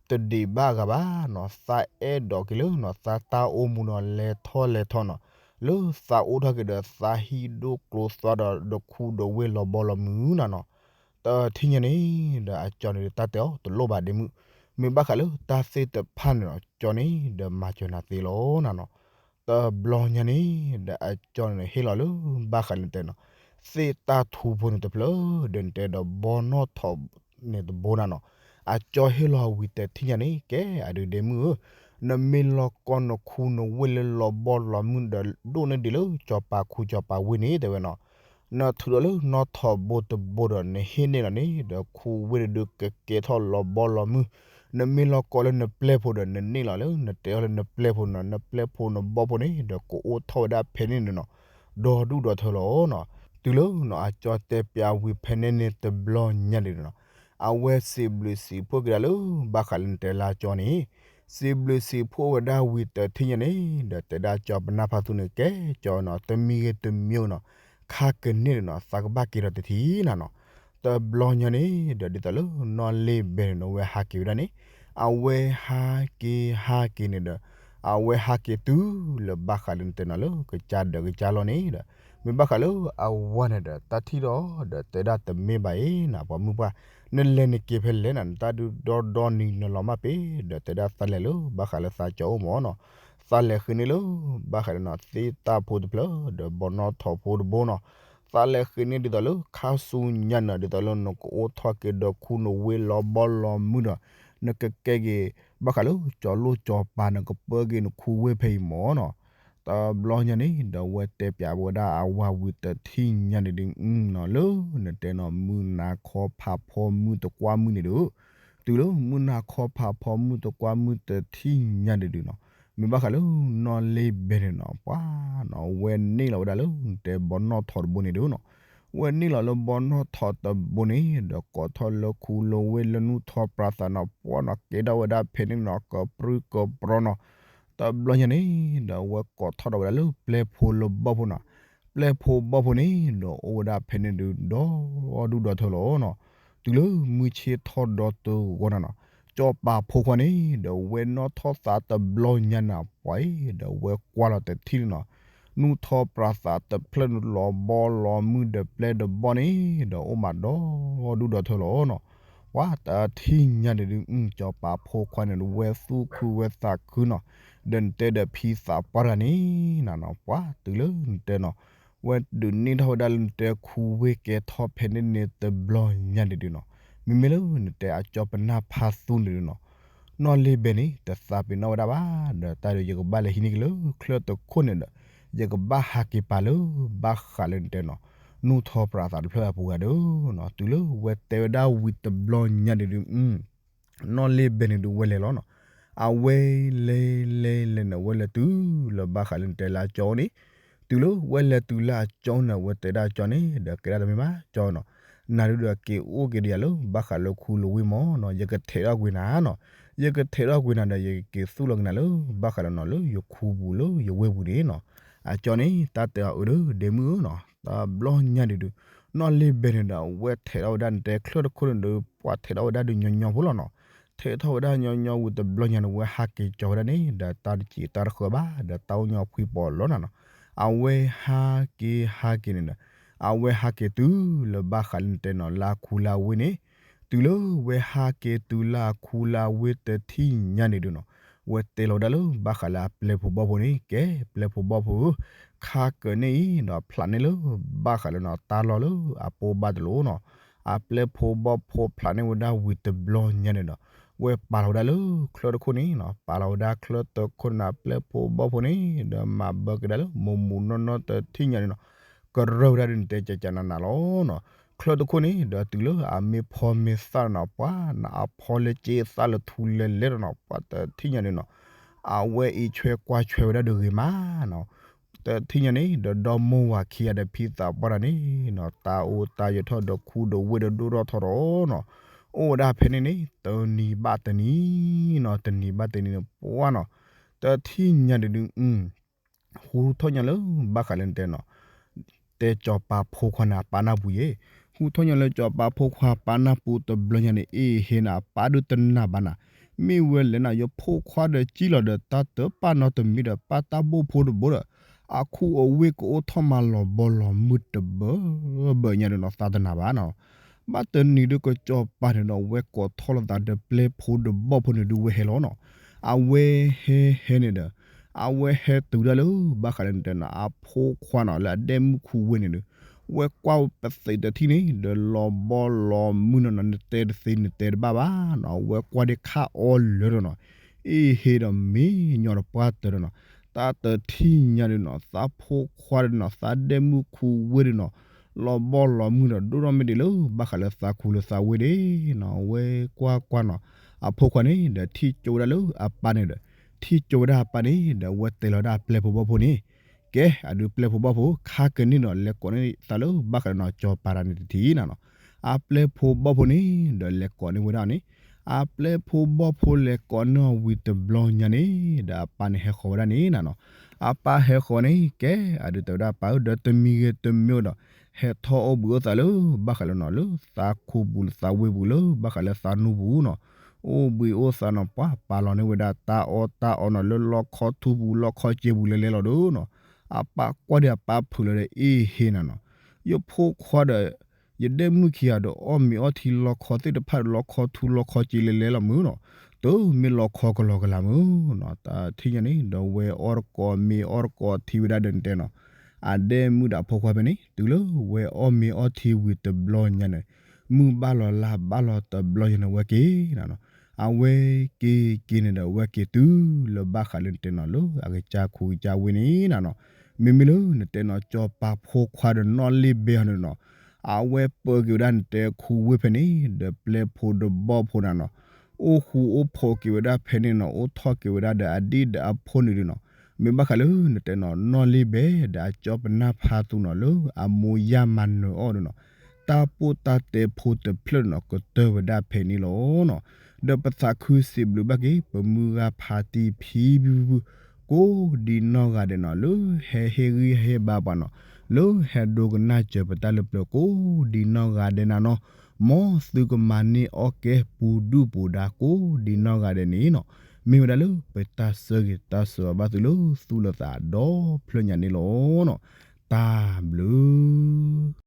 တဒံးဘၣ်အဂၤဘၣ်နီၤ, သးအဲၣ်ဒိးက့ၤလၢနီၤ သးတၢ်အိၣ်မူဒီးလဲၤထီၣ်လဲၤထီနီၤ, လၢသးအိၣ်ထီၣ်က့ၤဒီးသးဟံၣ်ဒိၣ်ကျိသွါဒီး ဒီးခူဒီးဝ့ၢ်လီၤဘီလီၤမုၢ်နၤနီၤ. တထံၣ်ညါန့ၣ် ဒီးအကၠီန့ၣ်ဒီးတၢ်တဲအီၤ တလိၣ်ဘၣ်ဒ့မုၣ်, မ့ၢ်ဘၣ်ဃးလၢတၢ်သ့ၣ်တဖၣ်န့ၣ်နီၤ ကၠီန့ၣ်ဒီးမၤစၢၤနၤသ့လီၤနၤနီၤ. တဘျီညါန့ၣ် ဒီးအကၠီန့ၣ်ဟ့ၣ်လီၤလၢဘၣ်ဃးလၢနတဲနီၤ, သ့ၣ်တၢ်ထူဖိန့ၣ်တဖျၢၣ်, ဒီးနတဲဒီးဘီနီၣ်ထိးန့ၣ်တဘိနၤနီၤ. အကၠီဟ့ၣ်လီၤဝံၤတထံၣ်ညါန့ၣ် ကဲအဒုးဒ့မုၣ်ဧၢ, နမ့ၢ်လီၤကီနခူနဝ့ၢ်လၢလီၤဘီလီၤမုၢ်ဒီးဒိၣ်န့ၢ်ဒံးလၢစီၤပၤခူစီၤပၤဝ့ၢ်န့ၣ် တဲဝဲနီၤ. နထုးဒီးလၢနီၣ်ထိးဘိတဘိဒီး နဟ့ၣ်န့ၢ်လီၤန့ၣ် ဒီးခူဝ့ၢ်တဒုးကကဲထီၣ်လီၤဘီလီၤမုၢ်, နမ့ၢ်လီၤကီလၢနပျဲၢ်ဖိဒီး နန့ၢ်လီၤလၢနတဲအီၤလၢနပျဲၢ်ဖိနီၤ, နပျဲၢ်ဖိနဘီၣ်ဖိန့ၣ် ဒီးကအိၣ်ထီၣ်ဝဲဒၣ်ဖဲန့ၣ်န့ၣ်နီၤ, ဒီဒူၣ်ဒီထၢလီၤနီၤ. တုၤလၢနီၤ အကၠီတဲပျးဝံၤဖဲန့ၣ်န့ၣ်တဘျီညါဒုးနီၤ, အဝဲစံးဘျုးစံးဖှိၣ်က့ၤဒၣ်လၢဘၣ်ဃးလၢနတဲလၢအကၠီန့ၣ်, စံးဘျုးစံးဖှိၣ်ဝဲဒၣ်ဝံၤတထံၣ်ညါန့ၣ် ဒီးတဲဒၣ်ကၠီပနၢ်ဖးသူန့ၣ် ကဲကၠီနီၤ တမံၤဂ့ၤတမံၤနီၤ, ခါကန့ၣ်ဒီးနီၤ သးကဘၣ်က့ၤဒီးတထံၣ်နၤနီၤ. တဘျီညါန့ၣ် ဒီးဒ်သိးလၢနီၢ်လ့ဘဲန့ၣ်ဒီး အဝဲဟးက့ၤဝဲဒၣ်န့ၣ်, အဝဲဟးက့ၤဟးက့ၤန့ၣ်ဒီး အဝဲဟးက့ၤတုၤလၢဘၣ်ဃးလၢနတဲနီၤလၢကစၢ်ဒၢးကစၢ်လီၢ်န့ၣ်ဒီး, မ့ၢ်ဘၣ်ဃးလၢအဝၤန့ၣ်ဒီး တၢ်ထံၣ်ဒီး ဒီးတဲဒၣ်တမ့ၢ်ဘၣ်အံၤနၤ ပှၤမုၢ်ပှၢ်, နလဲၤနက့ၤဖဲလဲၣ်နၤ နတၢ်ဒုးဒီဒီနံၤနလီၤမၢ်ပ့ၤ, ဒီးတဲဒၣ်သးလဲၤလၢဘၣ်ဃးလၢသးကၠီအိၣ်မၢ်နီၤ, သးလဲၤဃ့န့ၢ်လၢ ဘၣ်ဃးလၢနီၤ သ့ၣ်တၢ်ဖိတဖျၢၣ် ဒီးဘီနီၣ်ထိးဖိတဘိနီၤ, သးလဲၤဃ့န့ၢ်ဒ်သိးလၢခါဆူညါန့ၣ် ဒ်သိးလၢနကအိၣ်ထီၣ်က့ၤဒီးခူနဝ့ၢ်လီၤဘီလီၤမုၢ်ဒီး နကကဲက့ၤ ဘၣ်ဃးလၢကၠီၤလိၣ်ကၠီၤပၤ နကပၢက့ၤနခူဝ့ၢ်ဖဲအံၤမၢ်နီၤ. တဘျီညါန့ၣ် ဒီးဝဲတဲပျးဝဲဒၣ်အဝၤဝံၤတထံၣ်ညါန့ၣ်ဒုးနီၤ လၢနတဲနီၤ မုၢ်နၤခီဖးဖီမုၢ်တကွၢ်မုၢ်န့ၣ်ဒီး, တုၤလၢမုၢ်နၤခီဖးဖီမုၢ်တကွၢ်မုၢ်တထံၣ်ညါန့ၣ်ဒုးနီၤ, မ့ၢ်ဘၣ်ဃးလၢနီၢ်လ့ဘဲန့ၣ်နီၤ ပှၤနီၤ ဝဲန့ၢ်လီၤဝဲဒၣ်လၢနတဲဘီနီၣ်ထိးတဘိန့ၣ်ဒုးနီၤ, ဝဲန့ၢ်လီၤလၢဘီနီၣ်ထိးတဘိန့ၣ် ဒီးကိးထီၣ်လၢခူလၢဝ့ၢ်လၢနူၢ်ထီၣ်ပြးသးနီၤ ပှၤနီၤ ကဲထီၣ်ဝဲဒၣ်ဖဲန့ၣ်နီၤ ကပြုၢ်ကပြီၤနီၤ. တဘျီညါန့ၣ် ဒီးဝဲကိးထီၣ်ဒီးဝဲဒၣ်လၢပျဲၢ်ဖိလၢဘီၣ်ဖိနီၤ, ပျဲၢ်ဖိဘီၣ်ဖိန့ၣ် ဒီးအိၣ်ဝဲဒၣ်ဖဲန့ၣ်ဒုး ဒီဒူၣ်ဒီထၢလီၤနီၤ. တုၤလၢမုၢ်ဆ့ၣ်ထီၣ်ဒီတဂီၤနၤနီၤ, စီၤပၤဖိခွါန့ၣ် ဒီးဝဲနီၣ်ထီၣ်သးတဘျီညါနၤ ပှၤအံၤ ဒီးဝဲကွၢ်လီၤတထံၣ်န့ၣ်နီၤ, နူၢ်ထီၣ်ပြးသးတဖျၢၣ်န့ၣ် လီၤဘီလီၤမုၢ်ဒီးပျဲၢ်ဒီးဘီၣ်န့ၣ် ဒီးအိၣ်မးဒီဒူၣ်ဒီထၢလီၤနီၤ. ပှၤတထံၣ်ညါန့ၣ်ဒုး စီၤပၤဖိခွါန့ၣ် ဝဲသူၣ်ခုဝဲသးခုနီၤ, ဒီးနတဲဒီးဖံသးပှၢ်တဂၤန့ၣ်နၤနီၤ ပှၤတုၤလၢနတဲနီၤ ဝဲဒုးန့ၢ်ထီၣ်ဝဲဒၣ်လၢနတဲခူဝ့ၢ်ကဲထီၣ်ဖဲန့ၣ်န့ၣ်တဘျီညါန့ၣ်ဒုးနီၤ, မ့မ့ၢ်လၢနတဲအကၠီပနၢ်ဖးသူန့ၣ်ဒုးနီၤ, နီၢ်လ့ဘဲန့ၣ် တသးပ့ၤနီၣ်ဝဲဒၣ်ဘၣ်, ဒီးတၢ်ဒီးယကဘၣ်လဲၤဟံးန့ၢ်က့ၤလၢချၢၣ်တခိၣ်န့ၣ်ဒီး ယကဘၣ်ဟးက့ၤပာ်လၢဘၣ်ဃးလၢနတဲနီၤ နူၢ်ထီၣ်ပြးသးတဖျၢၣ်အပူၤဂၤဒီးနီၤ, တုၤလၢဝဲတဲဝဲဒၣ်ဝံၤတဘျီညါန့ၣ်ဒုး နီၢ်လ့ဘဲန့ၣ်ဒုးဝဲလဲၤလီၤနီၤ. အဝဲလဲၤလဲၤလဲၤန့ၣ် ဝဲလဲၤတုၤလၢဘၣ်ဃးလၢနတဲလၢအကၠီန့ၣ်, တုၤလၢဝဲလဲၤတုၤလၢအကၠီန့ၣ် ဝဲတဲဒၣ်ကၠီန့ၣ် ဒီးကဲဒၣ်တမ့ၢ်ဘၣ်ကၠီနီၤ, နၤဒုးဒီးက့ၤအိၣ်က့ၤဒီးယၤလၢဘၣ်ဃးလၢခူလၢဝ့ၢ်မၢ်နီၤ, ယကထဲးထီၣ်ကွံာ်နၤနီၤ, ယကထဲးထီၣ်ကွံာ်နၤဒီး ယကက့ၤသူၣ်လီၤက့ၤနၤလၢ ဘၣ်ဃးလၢနီၤလၢယခူပူၤလၢယဝ့ၢ်ပူၤန့ၣ်နီၤ. အကၠီန့ၣ် တၢ်တဲအီၤအၢဒီး ဒ့မုၣ်ဧၢနီၤ, တဘျီညါဒုးဒုး နီၢ်လ့ဘဲန့ၣ်ဒီး ဝဲထဲးထီၣ်ဝဲဒၣ်နတဲချၢၣ်တခိၣ်န့ၣ်ဒီး ပှၤထဲးထီၣ်ဝဲဒၣ်ဒုးညီညီဖိလီၤနီၤ. ထဲးထီၣ်ဝဲဒၣ်ညီညီဝံၤတဘျီညါန့ၣ် ဝဲဟးက့ၤကၠီဝဲဒၣ်န့ၣ် ဒီးတၢ်တစံးတၢ်တဃၢဘၣ် ဒီးတၢ်အိၣ်ညီဖှံပီၤလီၤနၤနီၤ. အဝဲဟးက့ၤဟးက့ၤန့ၣ်ဒီး အဝဲဟးက့ၤတုၤလၢဘၣ်ဃးလၢနတဲနီၤ လၢခူလၢဝ့ၢ်န့ၣ်, တုၤလၢဝဲဟးက့ၤတုၤလၢခူလၢဝ့ၢ်တထံၣ်ညါန့ၣ်ဒုးနီၤ, ဝဲတဲလီၤဝဲဒၣ်လၢဘၣ်ဃးလၢအပျဲၢ်ဖိဘီၣ်ဖိန့ၣ်, ကဲပျဲၢ်ဖိဘီၣ်ဖိဧၢ, ခါကန့ၣ်အံၤဒီးဖျးန့ၢ်လၢဘၣ်ဃးလၢနီၤ တၢ်လီၢ်လၢအပိၢ်ဘၣ်တလိၤနီၤ, အပျဲၢ်ဖိဘီၣ်ဖိဖျးန့ၢ်ဝဲဒၣ်ဝံၤတဘျီညါန့ၣ်ဒီး, ဝဲပာ်လီၤဝဲဒၣ်လၢချၢတခိၣ်န့ၣ်နီၤ, ပာ်လီၤဝဲဒၣ်ချၢတခိၣ်န့ၣ် အပျဲၢ်ဖိဘီၣ်ဖိန့ၣ် ဒီးမၤဘၢက့ၤဒၣ်လၢမိၢ်မိၢ်နီၢ်နီၢ်တထံၣ်ညါန့ၣ်နီၤ, ကရၢၢ်ဝဲဒၣ်ဒ်နတဲကကနးနးလီၤနီၤ, ချၢတခိၣ်န့ၣ် ဒီးတုၤလၢအမ့ၢ်ဖီမ့ၢ်သၣ်နီၤ ပှၤနအဖီလၢက့သၣ်လၢထူလဲၤလဲၤဒီးနီၤ ပှၤတထံၣ်ညါန့ၣ်နီၤ, အဝဲအံးဆွဲကွၢ်ဆွဲဝဲဒၣ်ဒီးဂ့ၤမးနီၤ, တထံၣ်ညါန့ၣ် ဒီးဒီမိၢ်ဝၤခံဂၤဒီးဖံသးပှၢ်တဂၤန့ၣ်နီၤ တၢ်အိၣ်တၢ်ယၢၤထီၣ်ဒီးခူဒီးဝ့ၢ်ဒီးဒိၣ်ထီၣ်ထီထီၣ်နီၤ, အိၣ်ဝဲဒၣ်ဖဲန့ၣ်န့ၣ် တနံၤဘၣ်တနံၤနီၤ တနံၤဘၣ်တနံၤန့ၣ် ပှၤနီၤ, တထံၣ်ညါဒုးဒုး ဟူထီၣ်ညါလၢဘၣ်ဃးလၢနတဲနီၤ တဲစီၤပၤဖိခွါန့ၣ် အပၢ်နၢ်ပူၤယဲ, ဟူထီၣ်ညါလၢစီၤပၤဖိခွါပၢ်နၢ်ပူၤတဘျီညါန့ၣ် အ့ၣ်ဟ့နၤ အပၢ်ဒုးတနာ်ဘၣ်နၤ, မ့ၢ်ဝဲလဲၣ်နၤ ယဖိခွါဒီးကံၣ်လီၤဒီး တၢ်တပၣ်နီတမံၤဒီး ပၣ်တၢ်ဘိၣ်ဖိတဘိဒီး အခူအဝ့ၢ်ကအိၣ်ထီၣ်မၤလီၤဘီလီၤမုၢ်တဘၢဘၢညါဒီးနီၤ သးတနာ်ဘၣ်နီၤ, ဘၣ်တနံၤဒုးကစီၤပၤန့ၣ်ဒီး ဝဲကိးထီၣ်လိာ်သးဒီးပျဲၢ်ဖိဒီးဘီၣ်ဖိန့ၣ်ဒုး ဝဲဟဲလီၤနီၤ, အဝဲဟဲဟဲန့ၣ်ဒီး အဝဲဟဲတုၤဒၣ်လၢဘၣ်ဃးလၢနတဲနီၤ အဖိခွါနီၤ လၢအဒဲမုၣ်ခူဝ့ၢ်န့ၣ်ဒီး ဝဲကွၢ်ပသ့းတထံၣ်န့ၣ် ဒီးလီၤဘီလီၤမုၢ်နီၤနီၤ နတဲတသ့နတဲတဘၣ်ဘၣ်နီၤ ဝဲကွၢ်ဒၣ်ခါအီၤလၢာ်ဒီးနီၤ, အ့ၣ်ဟ့ဒီးမ့ၢ်ညီဒီးပှၢ်တၢၤဒီးနီၤ, တၢ်တထံၣ်ညါဒုးနီၤ သးဖိခွါဒီးနီၤ သးဒဲမုၣ်ခူဝ့ၢ်ဒုးနီၤ လီၤဘီလီၤမုၢ်ဒီး ဒိၣ်ထီၣ်မ့ၢ်ဒံးလၢဘၣ်ဃးလၢသးခူလၢသးဝ့ၢ်ဒၣ်နီၤ, ဝဲကွၢ်ကွၢ်နီၤ အဖိခွါန့ၣ်ဒီး ထံၣ်ကၠိဝဲဒၣ်လၢအပၢ်န့ၣ်ဒီး ထံၣ်ကၠိဝဲဒၣ်အပၢ်န့ၣ်ဒီး ဝဲတဲလီၤဒၣ်ပျဲၢ်ဖိဘီၣ်ဖိန့ၣ်, ကဲအဒုးပျဲၢ်ဖိဘီၣ်ဖိ ခါကန့ၣ်နီၤ လဲၤကိးန့ၢ်သးလၢဘၣ်ဃးလၢနီၤ စီၤပၤတဂၤန့ၣ်တထံၣ်နီၤနီၤ, အပျဲၢ်ဖိဘီၣ်ဖိန့ၣ်ဒီး လဲၤကိးန့ၢ်ဝဲဒၣ်န့ၣ်, အပျဲၢ်ဖိဘီၣ်ဖိလဲၤကိးန့ၢ်အီၤဝံၤတဘျီညါန့ၣ် ဒီးအပၢ်န့ၣ်ဟဲဃီၤဝဲဒၣ်န့ၣ်နီၤနီၤ, အပၢ်ဟဲဃီၤန့ၣ် ကဲအဒုးတဲဝဲဒၣ်ပၢ်ဧၢ ဒီးတမံၤဂ့ၤတမံၤဒီး ဟဲထီၣ်အိၣ်ဘှံးအိၣ်သးလၢဘၣ်ဃးလၢနီၤ လၢသးခူပူၤလၢသးဝ့ၢ်ပူၤ လၢဘၣ်ဃးလၢသးနူပူၤနီၤ, အိၣ်ဘှံးအိၣ်သးနီၤ ပှၤပာ်လီၤန့ၢ်ဝဲဒၣ်တၢ်အီၣ်တၢ်အီနီၤ လၢလီခီထူပူၤ လီခီစ့ပူၤလဲၤလဲၤလီၤဒီးနီၤ, အပၢ်ကွၢ်ဒံးအပၢ်ဖုးလီၤဒီး အ့ၣ်ဟ့နၤနီၤ, ယဖိခွါဒီး ယဒဲမုၣ်ခံဂၤဒီး အီၣ်မ့ၤအီထံလီခီသ့ၣ်တဖၣ်ဒီး လီခီထူလီခီစ့လဲၤလဲၤလီၤမုၢ်နီၤ, တမ့ၢ်လီခီကလီကလီမုၢ်နီၤ, တၢ်ထံၣ်ညါန့ၣ် ဒီးဝဲအီၣ်တကိးမ့ၤအီၣ်တကိးထံဝဲဒၣ်ဒီးနတဲနီၤ, အဒဲမုၣ်ဒီးအဖိခွါဖဲန့ၣ် တုၤလၢဝဲအီၣ်မ့ၤအီထံဝံၤတဘျီညါန့ၣ်, မုၢ်ဘၣ်လီၤလါဘၣ်လီၤတဘျီညါန့ၣ် ဝဲက့ၤနီၤနီၤ, အဝဲက့ၤက့ၤန့ၣ်ဒီး ဝဲက့ၤတုၤလၢဘၣ်ဃးလၢနတဲနီၤ လၢအကစၢ်ခူကစၢ်ဝ့ၢ်န့ၣ်နီၤနီၤ, မ့မ့ၢ်လၢနတဲနီၤ စီၤပၤဖိခွါဒီးနီၣ်လ့ဘဲအီၤန့ၣ်နီၤ, အဝဲပၢက့ၤဝဲဒၣ်နတဲခူဝ့ၢ်ဖဲန့ၣ် ဒီးပျဲၢ်ဖိဒီးဘီၣ်ဖိနၤနီၤ, အိၣ်ဃူအိၣ်ဖိးက့ၤဝဲဒၣ်ဖဲန့ၣ်နီၤ, အိၣ်ထီၣ်က့ၤဝဲဒၣ်ဒီးအဒံၣ်ဒီးအဖိန့ၣ်ဒုးနီၤ, မ့ၢ်ဘၣ်ဃးလၢနတဲနီၤ နီၣ်လ့ဘဲဒီးအကၠီပနၢ်ဖးသူနီၤ လၢအမိၢ်ယၢ်မၤနၢၤအီၤဒုးနီၤ, တၢ်ပိၢ်တၢ်တဲဖိတဖျၢၣ်န့ၣ်နီၤ ကတၢၢ်ဝဲဒၣ်ဖဲန့ၣ်လီၤနီၤ, ဒီးပသးခုစံးဘျုးဘၣ်က့ၤ ပမုၢ်ဂၤဖးတံၢ်ဖံဖုဖု ကိးဒံးနီၢ်ဂၤဒဲးနီၤ လၢဟဲဟ့ၣ်ဂံၢ်ဟ့ၣ်ဘါပှၤနီၤ, လၢဟဲဒိကနၣ်စၢၤပတၢ်လၢပျၢၤကိးဒံးနီၢ်ဂၤဒဲးနၤနီၤ, မ်သုကမၤန့ၢ်အီၣ်ကဲပူၤဒုၣ်ပူၤဒါကိးဒံးနီၢ်ဂၤဒဲးန့ၣ်နီၤ, မ့ၢ်ဝဲဒၣ်လၢပတၢ်ဆၢဂ့ၤတၢ်ဆၢဝါဘၣ်သုလၢသူၣ်လၢသးဒီဖျၢၣ်ညါန့ၣ်လီၤနီၤ, တၢ်ဘျုး